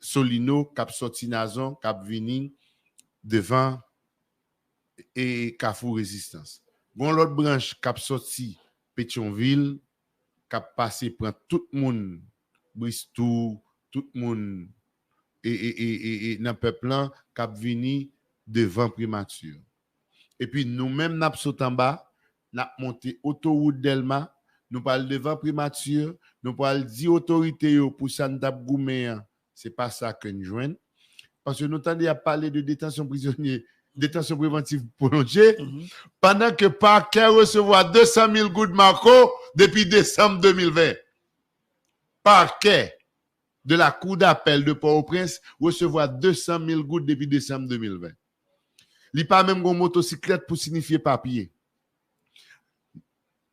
Solino, k ap sòti Nazon, k ap vini devan e Kafou Rezistans. Gon lòt branch k ap sòti Petyonvil, k ap pase pran tout moun Bristou, tout moun e, e, e, e, e nan pèp lan k ap vini devan primati. Epi nou menm n ap sot anba, n ap monte otowout Dèlma, nou pral devan primati, nou pral di otorite yo pou sa n t ap goumen an, se pa sa ke n jwenn. Paske nou tande y ap pale de detansyon prizonye, detansyon prevantiv pwolonje, pandan ke pakè resevwa de san mil goud Marco depi desanm de mil ven. Pakè de la Cour d'appel de Pòtoprens resevwa de san mil goud depi desanm de mil ven. Li pa menm gon motosiklèt pou sinifye papye.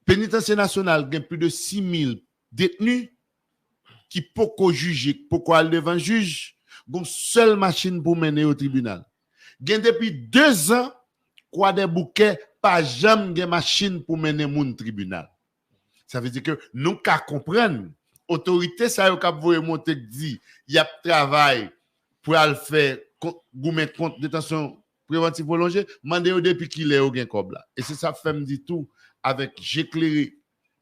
Penitansye nasyonal gen plis de sis mil detni ki poko jije, ki poko al devan jij, gon sèl machin pou mennen yo tribinal. Gen depi de zan, Kwadèboukè pa janm gen machin pou mennen moun tribinal. Sa vle di ke nou ka konprann otorite sa yo k ap voye monte k di y ap travay pou al fè kon- goumen kont detansyon prevantiv pwolonje, mande yo depi kilè yo gen kòb la. E se sa k fè m di tou, avèk je klere,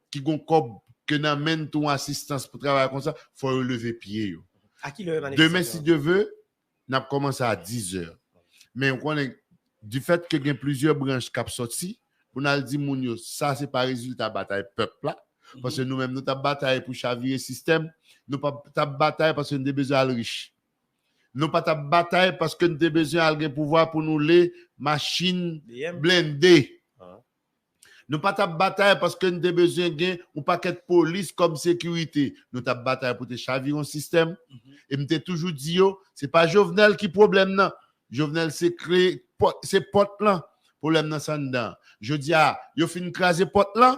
ki gon kòb ke nan men n tou asistans pou travay konsa, fò yo leve pye yo. A kilè manifestasyon? Demen, si Dye ve, n ap kòmanse a diz è. Men ou konnen, di fèt ke gen plizyè branch k ap sòti, pou n al di moun yo, sa se pa rezilta batay pèp la, paske nou menm nou t ap batay pou chavire sistèm, nou pa t ap batay paske n te bezwen al rich. Nou pa t ap batay paske n te bezwen al gen pouvwa pou nou le machin blende. Nou pa t ap batay paske n te bezwen gen yon pakèt polis kòm sekirite. Nou t ap batay pou te chavire yon sistèm. E m te toujou di yo, se pa Jovenel ki pwoblèm nan. Jovenel se kle, pòt- se pòt lan. Pwoblèm nan se anndan. Jodi a, yo fin kraze pòt lan.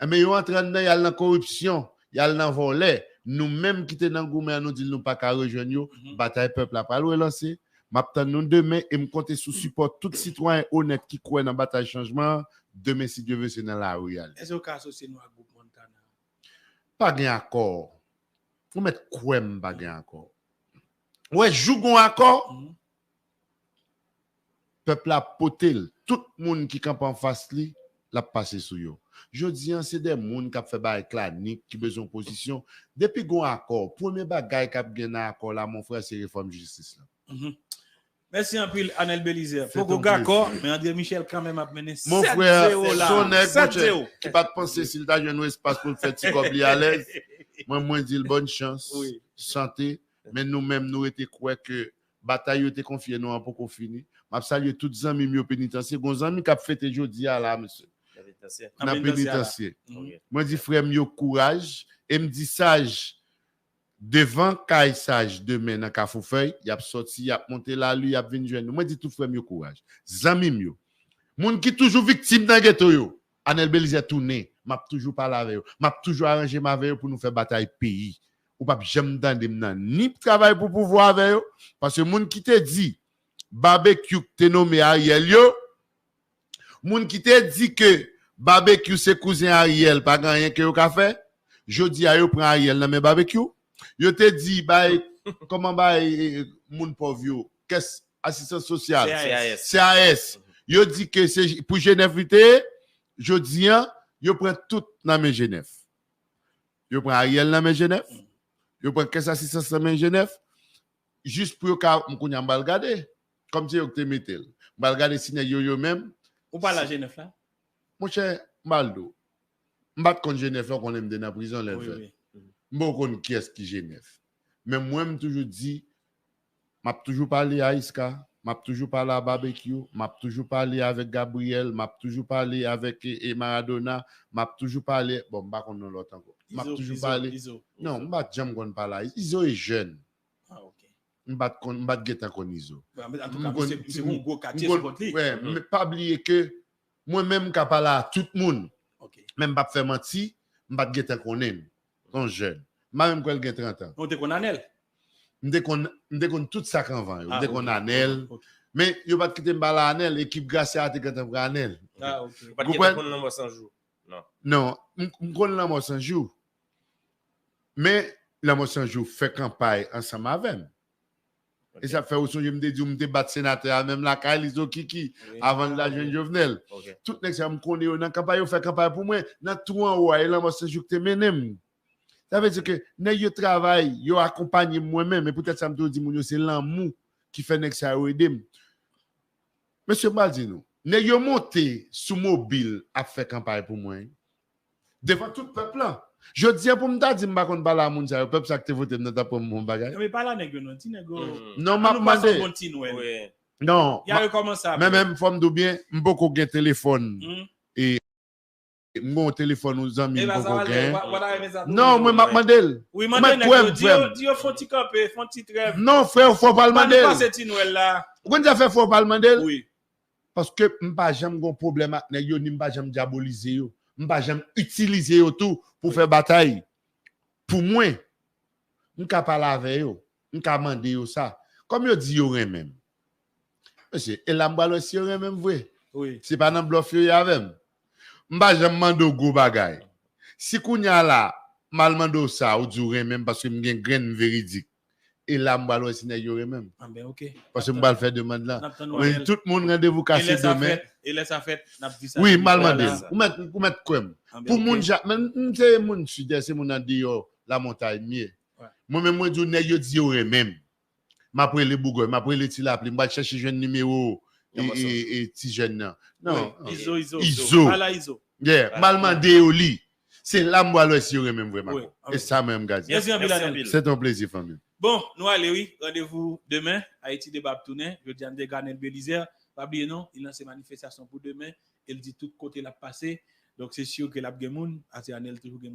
Enben, yo antre anndan, y al nan koripsyon, y al nan vòlè. Nou menm ki te nan goumen an, nou di l nou pa ka rejwenn yo. Batay pèp la pral relanse. M ap tann nou demen e m konte sou sipò tout sitwayen onèt ki kwè nan batay chanjman an. Demen, si Dye ve, se nan lari y ale. Èske w ka asosye nou ak gwoup Montana? Pa gen akò. Ou mèt kwè m pa gen akò. Ou wè, jou gon akò, pèp la ap pote l. Tout moun ki kanpe anfas li, l ap pase sou yo. Jodi a, se de moun k ap fè bagay klanik, ki bezwen opozisyon. Depi gon akò, premye bagay k ap gen nan akò la, mon frè, se refòm jistis la. Mèsi anpil, Anel Belizaire. Poko gen akò, men André Michel kanmenm ap mennen sèt zewo la. Mon frè, se yon nèg, monchè, ki pa t panse si l ta jwenn yon espas pou l fè ti kòb li alèz. Mwen, mwen di l bòn chans, sante. Men nou menm, nou rete kwè ke batay yo te konfye nou an poko fini. M ap salye tout zanmi m yo penitansye. Gon zanmi k ap fete jodi a la, mesye. Nan penitansye. Mwen di frè m yo kouraj. E m di saj, devan kay saj demen nan Kafou Fèy, y ap sòti, y ap monte lari, y ap vin jwenn nou. Mwen di tout frè m yo kouraj. Zanmi m yo. Moun ki toujou viktim nan geto yo. Anel Belizaire tounen. M ap toujou pale avè yo. M ap toujou aranje m avè yo pou nou fè batay peyi. Ou p ap janm tande m nan ni travay pou pouvwa avè yo. Paske moun ki te di Babekyou k te nonmen Ariel yo, moun ki te di ke Babekyou se kouzen Ariel, pa gen anyen ke yo ka fè. Jodi a, yo pran Ariel nan men Babekyou. Yo te di, bay, kòman bay, eh, moun pòv yo, kès asistans sosyal, C A S. C A S. Yo di ke se pou G nèf li te ye. Jodi a, yo pran tout nan men G nèf. Yo pran Ariel nan men G nèf. Yo pran kès asistans nan men G nèf. Jis pou yo ka, m kounye a m pral gade. Kòm se yo ki te mete l. M pral gade si nèg yo, yo menm. Ou pa la G nèf la? Monchè, m pral di w. M pa t konn G nèf la, w konnen m te nan prizon lè l fèt. M poko konn kiyès ki G nèf. Men mwen, m toujou di, m ap toujou pale a Iska, m ap toujou pale a Babekyou, m ap toujou pale avèk Gabriel, m ap toujou pale avèk, e, e, Maradona, m ap toujou pale, bon, m pa konn non lòt ankò. M ap toujou pale. Non, m pa t janm konn pale a Izo. Izo e jèn. Ah, ok. M pa t konn, m pa t gentan konn Izo. Antouka, misye, misye gon gwo katye sou kont li. Wè, men pa bliye ke mwen menm m ka pale a tout moun. Ok. Men m p ap fè manti, m pa t gentan konnen l. Se yon jèn. M pa menm kwè l gen trant an. Ou te konn Anel? M te konn, m te konn tout sa k anvan yo. M te konn Anel. Men yo pa t kite m pale a Anel, ekip Gracia a te gentan pran Anel. Ah, ok. Ou pa t gentan konn Lanmò San Jou? Non. Non, m, m konn Lanmò San Jou. Men Lanmò San Jou fè kanpay ansanm avè m. E sa fè ou sonje m te di w m te bat senatè a menm lakay li Zokiki avan l t al jwenn Jovenel. Tout nèg sa yo m konnen yo nan kanpay, yo fè kanpay pou mwen nan twou anwo a, e Lanmò Senjou k te mennen m. Sa vle di ke nèg yo travay, yo akonpanye m mwen menm, e poutèt sa m toujou di moun yo se lanmou ki fè nèg sa yo ede m. Mesye, m pral di nou, nèg yo monte sou mobil ap fè kanpay pou mwen devan tout pèp lan. Jodi a pou m ta di m pa konn pale a moun sa yo, pèp sa k te vote m nan t ap pran m pou yon bagay. Men pale a nèg yo non, di nèg yo. Non, m ap mande. Bon ti Nwèl. Non, y a rekòmanse apre. Men menm fò m di w byen, m poko gen telefòn. E m gen yon telefòn yon zanmi m poko gen. Non, mwen m ap mande l. Wi, mande nèg yo, di yo, di yo fè yon ti kanpe, fè yon ti trèv. Non, frè, fò w pa al mande l. Ban nou pase ti Nwèl la. Ou konn sa fè fò w pa al mande l? Wi. Paske m pa janm gen yon pwoblèm ak nèg yo, ni m pa janm dyabolize yo. M pa janm itilize yo tou pou fè batay. Pou mwen, m ka pale avè yo, m ka mande yo sa. Kòm yo di yo renmen m. Mesye, e la m pral wè si yo renmen m vre. Se pa nan blòf yo ye avè m. M pa janm mande w gwo bagay. Si kounye a la, m al mande w sa, ou di w renmen m paske m gen grenn veridik. E la m pral wè si nèg yo renmen m. Paske m pral fè demann lan. Men tout moun randevou kase demen. E lè sa fèt, n ap di sa. Wi, m al mande l. Ou mèt, ou mèt kwè m. Pou moun ja, men m se moun sid, se moun andeyò lamontay m ye. Mwen menm mwen di w nèg yo di yo renmen m. M ap rele bougòy, m ap rele ti lapli, m pral chèche jwenn nimewo e, e, e ti jèn nan. Non. Izo, Izo, Izo. Izo. Pale a Izo. Yeah, m al mande yo li. Se la m pral wè si yo renmen m vrèman. E sa mwen m ka di. Mèsi anpil, Anèl. Se te yon plezi, fanmi. Bon, nou ale wi. Randevou demen. Ayiti Deba ap tounen. Jodi a, n te Granel Belizaire. Pa bliye non, li lanse manifestasyon pou demen. E l di tout kote l ap pase. Donk, se si ke l ap gen moun. Ase Anèl toujou gen